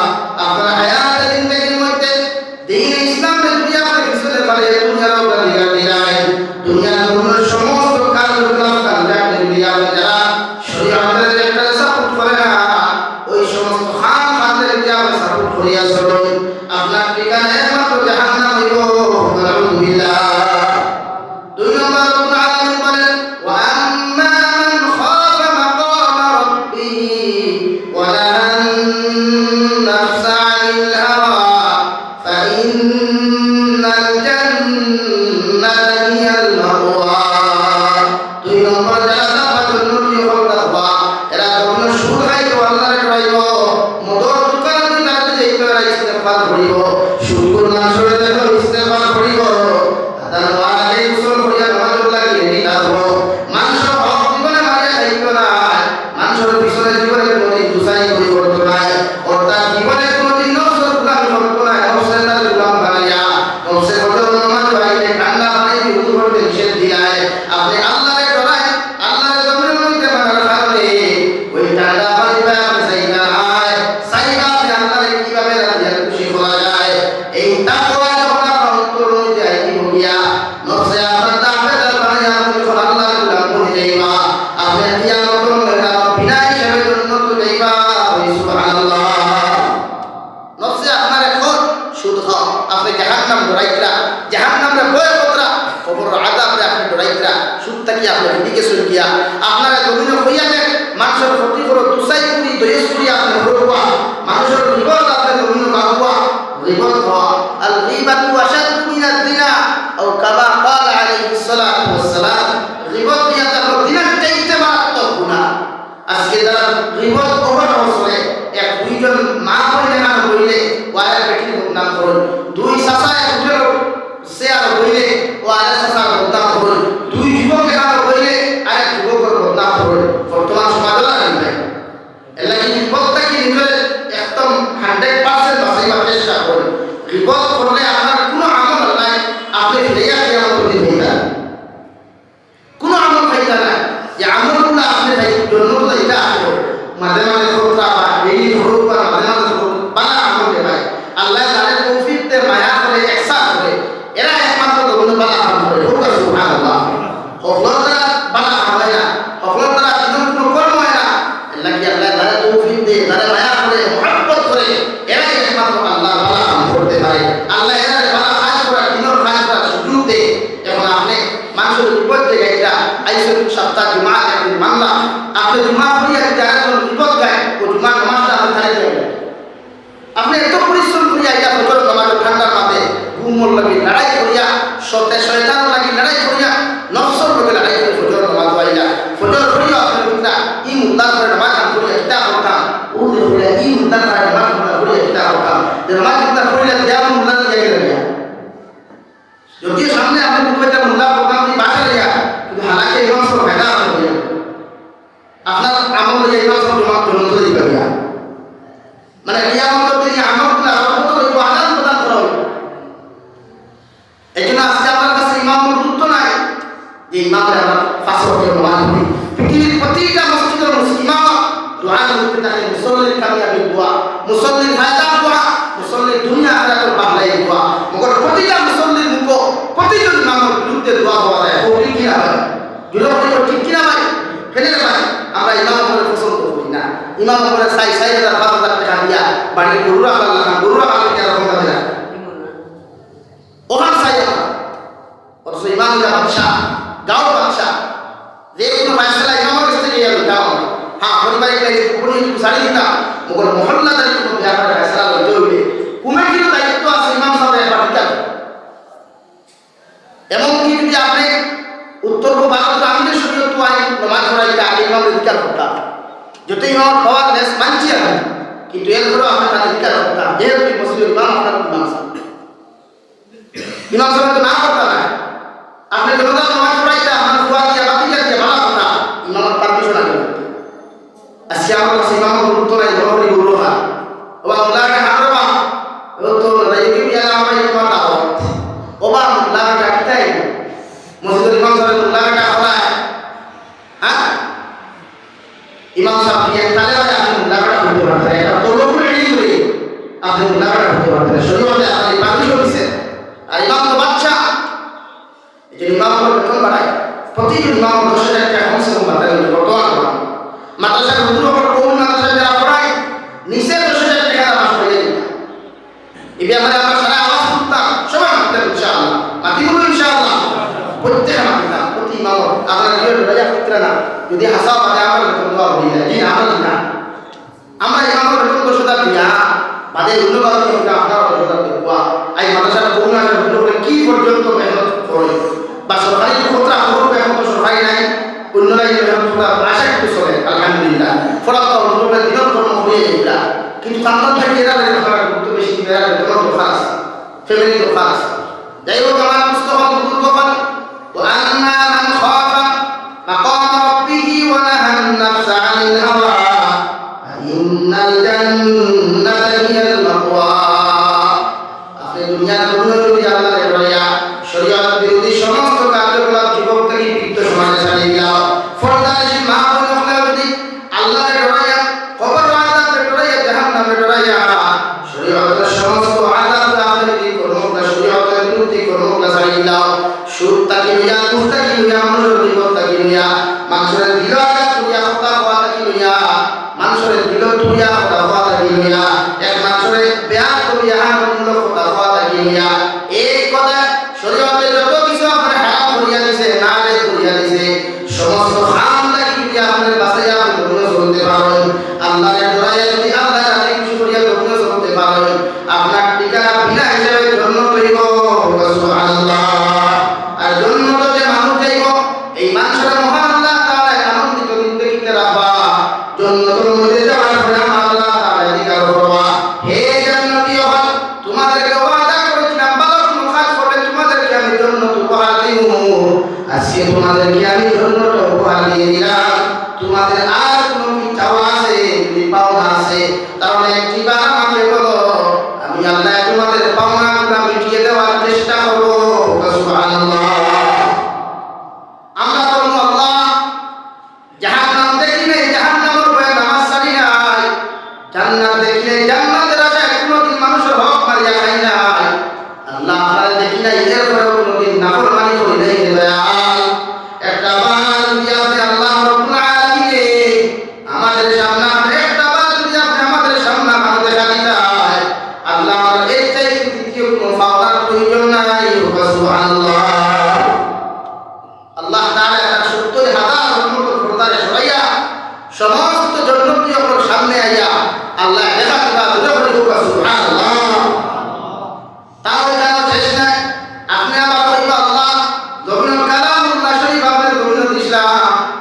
আপনার হায়াতে জিন্দেগির মধ্যে দ্বীন ইসলামরে যদি আপনি পিছনে ফেলে দুনিয়ার উপর দিকে দিলাই, দুনিয়ার জন্য সমস্ত কার্যকলাপ কাজে আপনি যদি আপনি যারা শরীয়তের একটা সাপোর্ট করে না, ওই সমস্ত খান খানদের যদি আপনি সাপোর্ট করিয়া চলেন, আপনার ঠিকানা একমাত্র জাহান্নাম হইব। নাউজুবিল্লাহ। দুই নম্বর রব্বুল আলামিন বলেন, "ওয়া আম্মা মান খাফা মাকামা রাব্বিহি ওয়া নাহান নাফসা আনিল হাওয়া ফাইন্নাল জান্নাতা হিয়াল মাওয়া।" দুই নম্বর যারা তাকওয়া জন্নতি হকল তাকওয়া, এরা কখনো সুদ খাইতো, আল্লাহরে ডরাইবো, মদর দোকান দুই তারা যাইতো, এরা ইস্তেগফার করিবো, সুদখোর মানুষরে দেখো ইস্তেগফার করিবো। তার ওয়ারে গোসল করিয়া নামাজ লাগি রেডি থাকবো। মানুষর হক জীবনে মারিয়া খাইতো না, মানুষর পিছনে জীবনে কোনোদিন দুসারি করি করতো না। অর্থাৎ জীবনে কোনোদিন নফসর গোলামি করতো না, নফসরে তার গোলাম বানাইয়া, নফসে কত নামাজ বাড়িতে ঠান্ডা পানি দিয়ে উজু করতে নিষেধ দিলায়। আপনি আল্লাহরে ডরায়, আল্লাহরে জমিনের মধ্যে মানার কারণে ওই ঠান্ডা পানি পায় আপনি চাইতা নায়। চাইবা আপনি আল্লাহরে কিভাবে রাজি আর খুশি করা যায়। এই তাকওয়া যখন আপনার অন্তরের মধ্যে আইতে গিয়া, নফসে আপনার তাবেদার বানাইয়া আপনি যখন আল্লাহর গোলাম বনি যাইবা, আপনি কিয়ামতের ময়দানে বিনা হিসাবে জন্নতো যাইবা। বলি সুবহানাল্লাহ। নফসে আপনারে কয় সুদ খাও, আপনি জাহান্নাম ডরাইতরা, জাহান্নামরে ভয় করতরা, কবরর আযাবরে আপনি ডরাইতরা, সুদ থাকি আপনি ফিরি গেছেন গিয়া। আপনারে জমিনে কইয়া দেন, মানুষর ক্ষতি করো, দুসাই করি, দয়েস করি আপনি করবা, মানুষর গীবত আপনি জমিনে মাগুয়া, গীবত হওয়া। আল গীবাতু আশাদ্দু মিনাজ জিনা, আও কামা ক্বালা আলাইহিস সালাতু ওয়াস সালাম, গীবত দিয়া তার জিনার চাইতে মারাত্মক গুনাহ। আজকে যারা গীবত অহরহ করে, এক দুইজন মা বোন এখানে বইলে, ও আরেক বেটির বদনাম করেন। দুই চাচা এক হোটেল চেয়ার বইলে, ও আরেক চাচার বদনাম করেন। দুই যুবক এখানে বইলে, আরেক যুবকের বদনাম করেন। বর্তমান সমাজে আর নেই। এর লাগি গীবত থাকি নিজের একদম হান্ড্রেড পার্সেন্ট বাঁচাইবার চেষ্টা করেন। গীবত করলে আপনার কোনো আমল নাই, আপনি ফিরাইয়া ফিরাইয়া কঠিন হয়ে যান। কোনো আমল খাইতা না, যে আমলগুলো আপনি খাই, জন্য তো এটা আসলো, মাঝে মাঝে করতা বা ডেইলি করুক বা মাঝে মাঝে করুক, বালা আমল দে ভাই। আল্লাহ যারে তৌফিক দে, মায়া করে, ইহসান করে, এরা একমাত্র জমিনে বালা কাম করে। হোক সুবহানাল্লাহ। হকলর দ্বারা বালা কাম হয় না, হকলর দ্বারা জীবন কোনো কর্ম হয় না, জুমার একদিন মানলা, আপনে জুমা পড়িয়া যদি আরেকজন বিপদ গায়, ও জুমার নামাজটা আপনে ছাড়ি দিবেন। আপনে এত পরিশ্রম করিয়া আইয়া ফজর নামাজে ঠান্ডার মাঝে ঘুমর লাগি লড়াই করিয়া, শয়তানর লাগি লড়াই করিয়া, নফসর লগে লড়াই করিয়া ফজর নামাজ আইলা। ফজর পড়িয়া আপনে উঠলা, ই মুল্লার ঘরে নামাজ আদায় করিয়া কিতা করতাম? ও যে কইলা, ই মুল্লার ঘরে নামাজ আদায় করিয়া কিতা করতাম? যে নামাজ আদায় করিয়া দিয়া মুল্লা দিয়া গেল গিয়া। যদিও সামনে আপনে বুঝবেন এটা মুল্লা প্রোগ্রাম দিয়ে বাসা লইয়া, কিন্তু হালাকে ইমাম সাহেব ফায়দা আছে বলে। আপনার আমল লইয়া ইমাম সাহেব জমা জন্নত দিবা গিয়া। মানে কিয়ামতের দিন আমলগুলো আরো কত হইব, আদান প্রদান করা হইব। এই জন্য আজকে আপনার কাছে ইমাম গুরুত্ব নাই, যে ইমামরে আমরা পাঁচ ওয়াক্ত নামাজ পড়ি। পৃথিবীর প্রতিটা মসজিদের মুস-, ইমাম দোয়া করতে থাকে, মুসল্লির কামিয়াবি দোয়া, মুসল্লির ফায়দা দোয়া, মুসল্লির দুনিয়া আখিরাতের বাহলাই দোয়া। মগর প্রতিটা মুসল্লির মুখো প্রতিজন ইমামের বিরুদ্ধে দোয়া হওয়া যায়, ও ঠিক কিনা ভাই? জুড়ে বলি, ও ঠিক কিনা ভাই? কেনে রে ভাই? আমরা ইমাম অকলরে পছন্দ করি না। ইমাম অকলরে চাই চাই হাজার, পাঁচ হাজার টাকা দিয়া বাড়ির গরু রাখার লাখান, গরু রাখার লাখান এরকম ভাবে না। ওখান চাই আমরা। অথচ ইমাম ইলা বাদশা, গাঁওর বাদশা, যে কোনো ফয়সালা ইমামর কাছ থেকে ইয়া লইতাম। হ্যাঁ, পরিবারে গেলে কুকুরি একটু ছাড়ি দিতাম, মগর মহল্লাদারি কোনো ব্যাপারে ফয়সালা লইতে হইলে কমিটিরও দায়িত্ব আছে, ইমাম সাহেব একবার দিতাম। এমনকি যদি আপনি উত্তর পূর্ব ভারতের আমিরে শরীয়ত তো আইন নমাজ পড়াইতে আগে ইমাম অধিকার করতাম, যতই আমার পাওয়ার লেস মানছি আমি, কিন্তু এরপরেও আপনি তার অধিকার করতাম, যেহেতু এই মসজিদের ইমাম আপনার ইমাম সাহেব। ইমাম সাহেব তো না করতা না। আপনি জনতার নামাজ পড়াইতা, আপনার ফুয়া দিয়া, বাতিজা দিয়া, ভালা কথা। ইমামর পারমিশন আগে লাগতো। আজকে আমার কাছে ইমামর গুরুত্ব নাই, বড় বড় গৌরব হয়। ও বা, মুল্লা বেটা হারো বা। ও তো রাইকে বিয়ালা আমার এই তোমার দাওয়াত। ও বা, মুল্লা বেটা কিতাই? মসজিদের ইমাম সাহেব মুল্লা বেটা হলায়। হ্যাঁ? ইমাম সাহেব কি এক তালে বাজে আপনি মুল্লা বেটা হইতে পারতেন, একটা তলবুল এড়িয়ে ধরে আপনি মুল্লা বেটা হইতে পারতেন। শরীয়তে আপনি পারমিশন দিচ্ছেন। আর ইমাম তো বাচ্চা, এই যে ইমাম করে বেতন বাড়ায়, প্রতিজন ইমাম দশ হাজার টাকা কমসে কম বাড়ায়, বর্তমান ইমাম। মাদ্রাসার হুজুর হকল কোন মাদ্রাসায় যারা পড়ায়, নিচে দশ হাজার টাকা মাস পড়িয়ে দিতাম। এই ব্যাপারে আমরা সারা আওয়াজ তুলতাম, সবাই মাতিতাম ইনশাআল্লাহ। মাতিব তো ইনশাআল্লাহ। প্রত্যেকে মাতিতাম, প্রতি ইমাম। আপনারা কেউ লড়াইয়া করতে না। যদি হাসা বাদে আমরা বেতন দেওয়া হয়ে যায়, জি না, আমরা জি না। আমরা ইমামর বেতন দশ হাজার দিয়া, বাদে অন্য বারো দিন হইলে আপনারা দশ হাজার দেওয়া। এই মাদ্রাসার কোন আছে, হুজুর হকলে কি পর্যন্ত মেহনত করে? বা সরকারি তো খতরা, খবর এখন তো সরকারি নাই, অন্য লাইনে মেহনত খতরা আশা একটু চলে, আলহামদুলিল্লাহ। ফলাফল হুজুর হকলে দিনের কর্ম হয়ে যায় এটা। কিন্তু কান্দার থেকে এরা বেতন করার গুরুত্ব বেশি, এরা বেতন দরকার আছে, ফ্যামিলি দরকার আছে। যাই হোক, আমার মুস্তফা বুজুর্গ হন, وأما من خاف مقام ربه ونهى النفس عن الهوى فإن الجنة هي المأوى। আপনি দুনিয়ার জন্য যদি আল্লাহরে ডরাইয়া শরীয়ত বিরোধী সমস্ত কার্যকলাপ যুবক থেকে বৃদ্ধ সমাজে ছাড়িয়ে দিলাম, পর্দানিশীন মা বোন হকলে যদি আল্লাহরে ডরাইয়া, কবর আযাবরে ডরাইয়া, জাহান্নামরে ডরাইয়া, শরীয়তের সমস্ত আযাব আপনি যদি কর্মগুলা, শরীয়তের বিরুদ্ধে কর্মগুলা ছাড়িয়ে দিলাম, সুদ থাকি লইয়া, ঘুষ থাকি লইয়া, মানুষের বিপদ থাকি লইয়া, মানুষের দিল আঘাত করিয়া কথা কওয়া থাকি লইয়া, মানুষের দিল তুলিয়া কথা কওয়া থাকি লইয়া, এক মানুষের বেয়ার করিয়া হারামমূলক কথা কওয়া থাকি লইয়া, এই কথা শরীয়তে যত কিছু আপনার হারাম করিয়া দিছে, নাজায়েজ করিয়া দিছে, সমস্ত হারাম থাকি যদি আপনার বাঁচাইয়া আপনি ধন্য চলতে পারেন, আল্লাহরে ডরাইয়া যদি আল্লাহর রাজি খুশি করিয়া ধন্য চলতে পারেন, আপনার ঠিকানা বিনা হিসাবে জন্নত হইব। সুবহানাল্লাহ। আর জন্নত যে মানুষ যাইব, এই মানুষের মহান আল্লাহ তাআলা আনন্দিত দিন দেখিতে রাখবা। জন্নতর মধ্যে যাওয়ার পরে আমার আল্লাহ তাআলা জিজ্ঞাসা করবা, হে জান্নাতি অকল, তোমাদেরকে ওয়াদা করেছিলাম, ভালো কোনো কাজ করলে তোমাদেরকে আমি জন্নত উপহার দিব। আজকে তোমাদেরকে আমি জন্নত উপহার দিয়ে দিলাম। তোমাদের আর কোনো কি চাওয়া আছে? যদি পাওনা আছে, তাহলে একটি বার আমাকে বলো, আমি আল্লাহ তোমাদের পাওনাগুলো মিটিয়ে দেওয়ার চেষ্টা করবো। সুবহানাল্লাহ। আমরা বলবো, আল্লাহ, জাহান্নাম দেখি নাই, জাহান্নামের ভয়ে নামাজ ছাড়ি নাই। জান্নাত দেখি নাই, জান্নাতের আশায় কোনোদিন মানুষের হক মারিয়া খাই নাই। আল্লাহ, আপনারে দেখি নাই, এরপরেও কোনোদিন নাফরমানি করি নাই রে দয়াল। একটা বার যদি আপনি আল্লাহ রাব্বুল আলামিনে আমাদের সামনে, আপনি একটা বার যদি আপনি আমাদের সামনে আমাদের দেখা আল্লায় দেখা দিবা, জোরে করি কউক্কা সুবহানাল্লাহ। তাও এখানো শেষ নাই, আপনে আবার কইবা, "আল্লাহ, জমিনো কালামুল্লাহ শরীফ আপনে জমিনো দিছলা,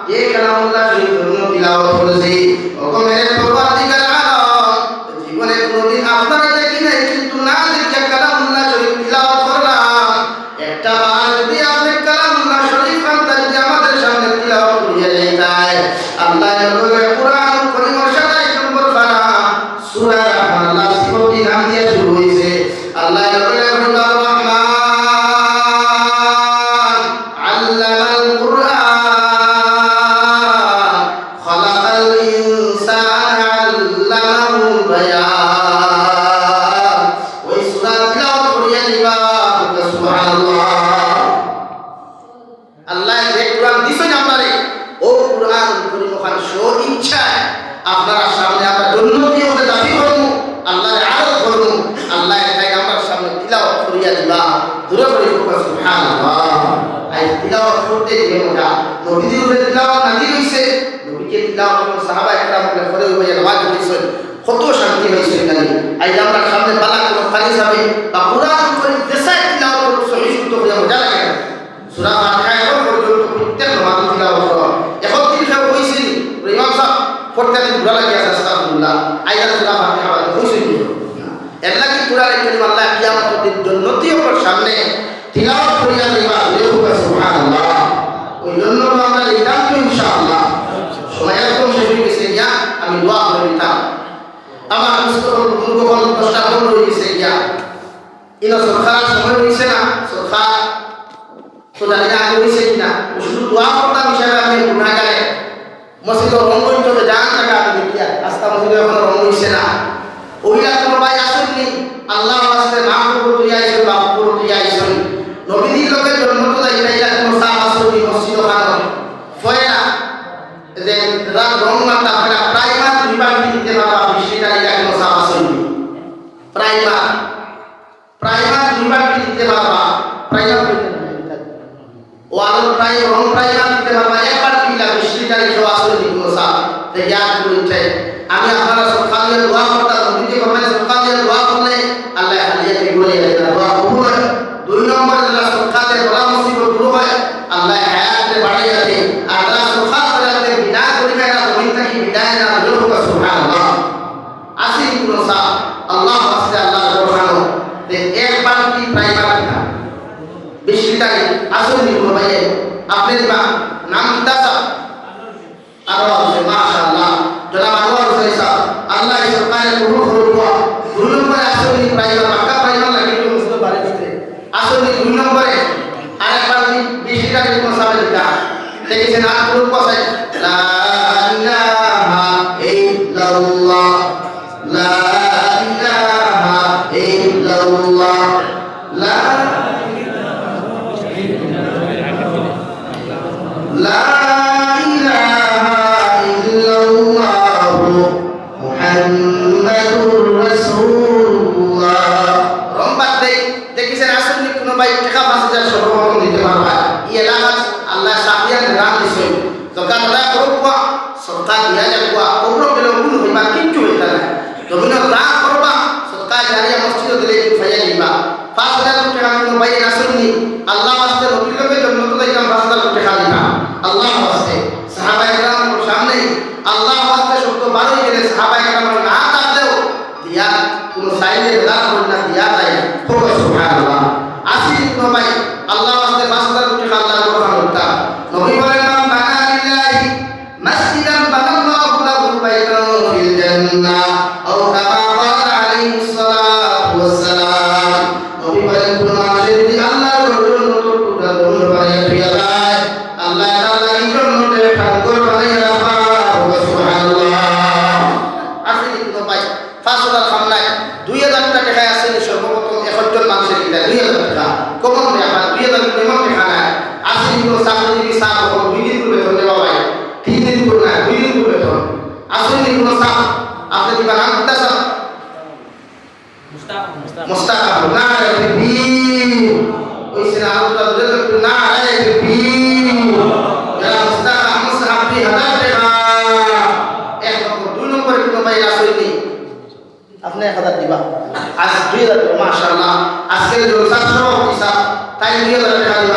যে কালামুল্লাহ শরীফ জমিনো তিলাওয়াত করছি, ওগো মেরে পরওয়ারদিগার আলম, জীবনে কোনোদিন আপনারে দেখি নাই, কিন্তু না দেখিয়া কালামুল্লাহ শরীফ তিলাওয়াত করলাম। একটা বার যদি আপনে কালামুল্লাহ শরীফ আনতা যদি আমাদের সামনে তিলাওয়াত করিয়া যাইতায়, আল্লায় লগে লগে কোরআন করিমর সাতাইশ নম্বর পারা, সূরা রহমান, আল্লাহ সিফতি নাম দিয়া শুরু হইছে। আল্লায় লগে লগে কইবা, "আর রহমান, আল্লামাল কুরআন, খালাকাল ইনসানা, আল্লামাহুল বায়ান।" ওই সূরা তিলাওয়াত করিয়া দিবা, সুবহানাল্লাহ। আল্লায় যে কোরআন দিছইন আপনারে, ও কোরআন করিম ওখান স্ব ইচ্ছায় আপনারার সামনে আমরা জন্নতি হতে দাবি করমু, আল্লাহরে আরজ করমু, আল্লায় তাই আমরার সামনে তিলাওয়াত করিয়া দিবা। জোরে করি কউক্কা সুবহানাল্লাহ। আই তিলাওয়াত করতে যে মজা, নবীজির উপরে তিলাওয়াত নাজিল হইছে, নবীকে তিলাওয়াত করতে সাহাবা একরাম বলে করে ওই আওয়াজ হইছে, কত শান্তি হইছে জানি। আই আমরার সামনে বালা কোনো ফানি সাবে বা কোরআন করিম যেসায় তিলাওয়াত করতে সহি শুদ্ধ করে মজা লাগে না। সূরা ফাতিহা এখন পর্যন্ত প্রত্যেক নমাজে তিলাওয়াত করা। এখন দিন কেউ কইছি, "ইমাম সাহেব, পড়তে দিন ঘোরা লাগে আছে, আস্তাগফিরুল্লাহ।" আইয়া সূরা ফাতিহা বাদে কইছি নি? এর লাগি কোরআনে কারীম আল্লাহ কিয়ামতের দিন জন্নতি অকলর সামনে তিলাওয়াত করিয়া দিবা, বলে, "সুবহানাল্লাহ।" ওই জন্য তো আমরা নিতাম তো ইনশাআল্লাহ। সময় একদম শেষ হয়ে গেছে গিয়া, আমি দোয়া করে দিতাম। আমার মুস্তফা বুজুর্গ হল দশটা পনেরো হয়ে গেছে গিয়া। ইনো সরকার সময় হইছে না, সরকার তো জানি না আগে হইছে কিনা। ও শুধু দোয়া করতাম হিসাবে আমি গুনাহগারে। মসজিদে রং হইতে হবে, জান টাকা আমি দেখিয়া। আস্তা মসজিদে এখনো রং হইছে না। ওইলা কোনো ভাই আসেননি, আল্লাহ আসতে মা পুরো তুই আইসেন, বাপ পুরো তুই আইসেন। নবীজির লোকের জন্ম তো যাই, তাইলা কোনো সাপ আসেননি, মসজিদ ওখানে। ফয়লা, যে রাত রং মারতা ফয়লা, প্রাইমার দুইবার কি দিতে পারবা, বৃষ্টি তারিখ কোনো সাপ আসেননি। প্রাইমার প্রাইমার দুইবার কি দিতে পারবা? প্রাইমার দুইবার দিতে পারবা। ওয়ালর প্রাইম, রং প্রাইমার দিতে পারবা, একবার দিলা বিশ লিটার এসব আসলে দিব না স্যার। তো ইয়াদ করে উঠে, আমি আপনারা সকালে দোয়া করতাম, নবীজি ফরমায় সকালে দোয়া করলে আল্লাহ হালিয়াতে গড়িয়ে দেয়, দোয়া কবুল হয়। দুই নম্বরে যারা সকালে বড় মুসিবত দূর হয়, আল্লাহ হায়াতে বাড়াইয়া দেয়। আর যারা সকাল বেলাতে বিনা পরিমাণে জমিন থাকি বিদায় না, দূর হোক, সুবহানাল্লাহ। আসেনি কোনো সাপ, আল্লাহ আসতে আল্লাহ দরকার, তে এক বালতি প্রাইমার দিতা। বিশ লিটার আসেনি কোনো ভাইয়ে, আপনি দিবা, নাম কিতা সাপ? আনোয়ার হোসেন, মাশাআল্লাহ। জনাব আনোয়ার হোসেন সাহেব, আল্লাহ এই সরকারে কবুল করুক। দুই নম্বরে আসেনি প্রাইমার, পাক্কা প্রাইমার লাগে, একটু বুঝতে পারে দিতে। আসলে দুই নম্বরে আরেকবার যদি বিশ লিটার কোনো সামনে দিতা, দেখেছেন আর কোনো কথায়, লা ইলাহা ইল্লাল্লাহ, লা ইলাহা ইল্লাল্লাহ, লা, লা ইলাহা ইল্লাল্লাহু মুহাম্মাদুর রাসূলুল্লাহ। রং বাদ দেই, দেখেছেন আসলে কোনো ভাই টাকা পাঁচ হাজার সর্বপ্রথম দিতে পারবা। এই এলাকার আল্লাহ সাফিয়ান দান দিছে। তো কাজটা করো কুয়া, সরকার দিয়া যা কুয়া, কবর গেলে কোনো হইবা কিচ্ছু হইতা না। জমিন দান করবা, সরকার জারিয়া মসজিদ দিলে একটু ফাইয়া দিবা। পাঁচ হাজার টাকা কোনো ভাই আসেনি, আল্লাহ আসতে নবীর লোকে জন্ম তো দেখলাম পাঁচ হাজার টাকা দিবা। আল্লাহ আসতে সাহাবায়ে কেরাম সামনে আল্লাহ আসতে শব্দ বার হয়ে গেলে সাহাবায়ে কেরাম না থাকলেও দিয়া কোনো সাইডে দান করে না দিয়া যায়। হোক সুবহানাল্লাহ। আসি কোনো ভাই আল্লাহ আসতে পাঁচ হাজার টাকা আল্লাহ দরকার হতা। নবী বলেন, "মান বানা লিল্লাহি মাসজিদান বানাল্লাহু লাহু বাইতান ফিল জান্নাহ।" আও কামা ক্বালা আলাইহিস সালাতু ওয়াস সালাম। নবী বলেন, "কোনো মানুষে যদি আল্লাহর ঘর জন্নতর টুকরা জমিন বানাইয়া থইয়া যায়, আল্লাহ তাআলা এই জন্নতে ঠাকুর বানাইয়া রাখবা।" সুবহানাল্লাহ। আসেনি কোনো ভাই, পাঁচ হাজার খাম নাই, দুই হাজার টাকা আসেনি সর্বপ্রথম একজন মানুষের কিনা দুই হাজার টাকা। কমন ব্যাপার, দুই হাজার কোনো এমন টাকা নাই। আসেনি কোনো চাকরিজীবী স্যার, দুই দিন করে বেতন দেওয়া হয়, তিন দিন করে না, দুই দিন করে বেতন। আসেনি কোনো স্যার, আপনি দিবা নাম কিতা স্যার? মুস্তাক আহমদ, নারায়ে তাকবীর। ওই সিনা আলমটা দূরে থাকবে, নারায়ে তাকবীর। যারা মুস্তাক আহমদ সাহেব দুই হাজার টাকা। এক নম্বর, দুই নম্বরে কোনো ভাই আছে, এক হাজার দিবা। আজ দুই হাজার দিবা, মাশাআল্লাহ। আজকের জলসার সভাপতি সাহেব, তাইন দুই হাজার টেকা দিবা।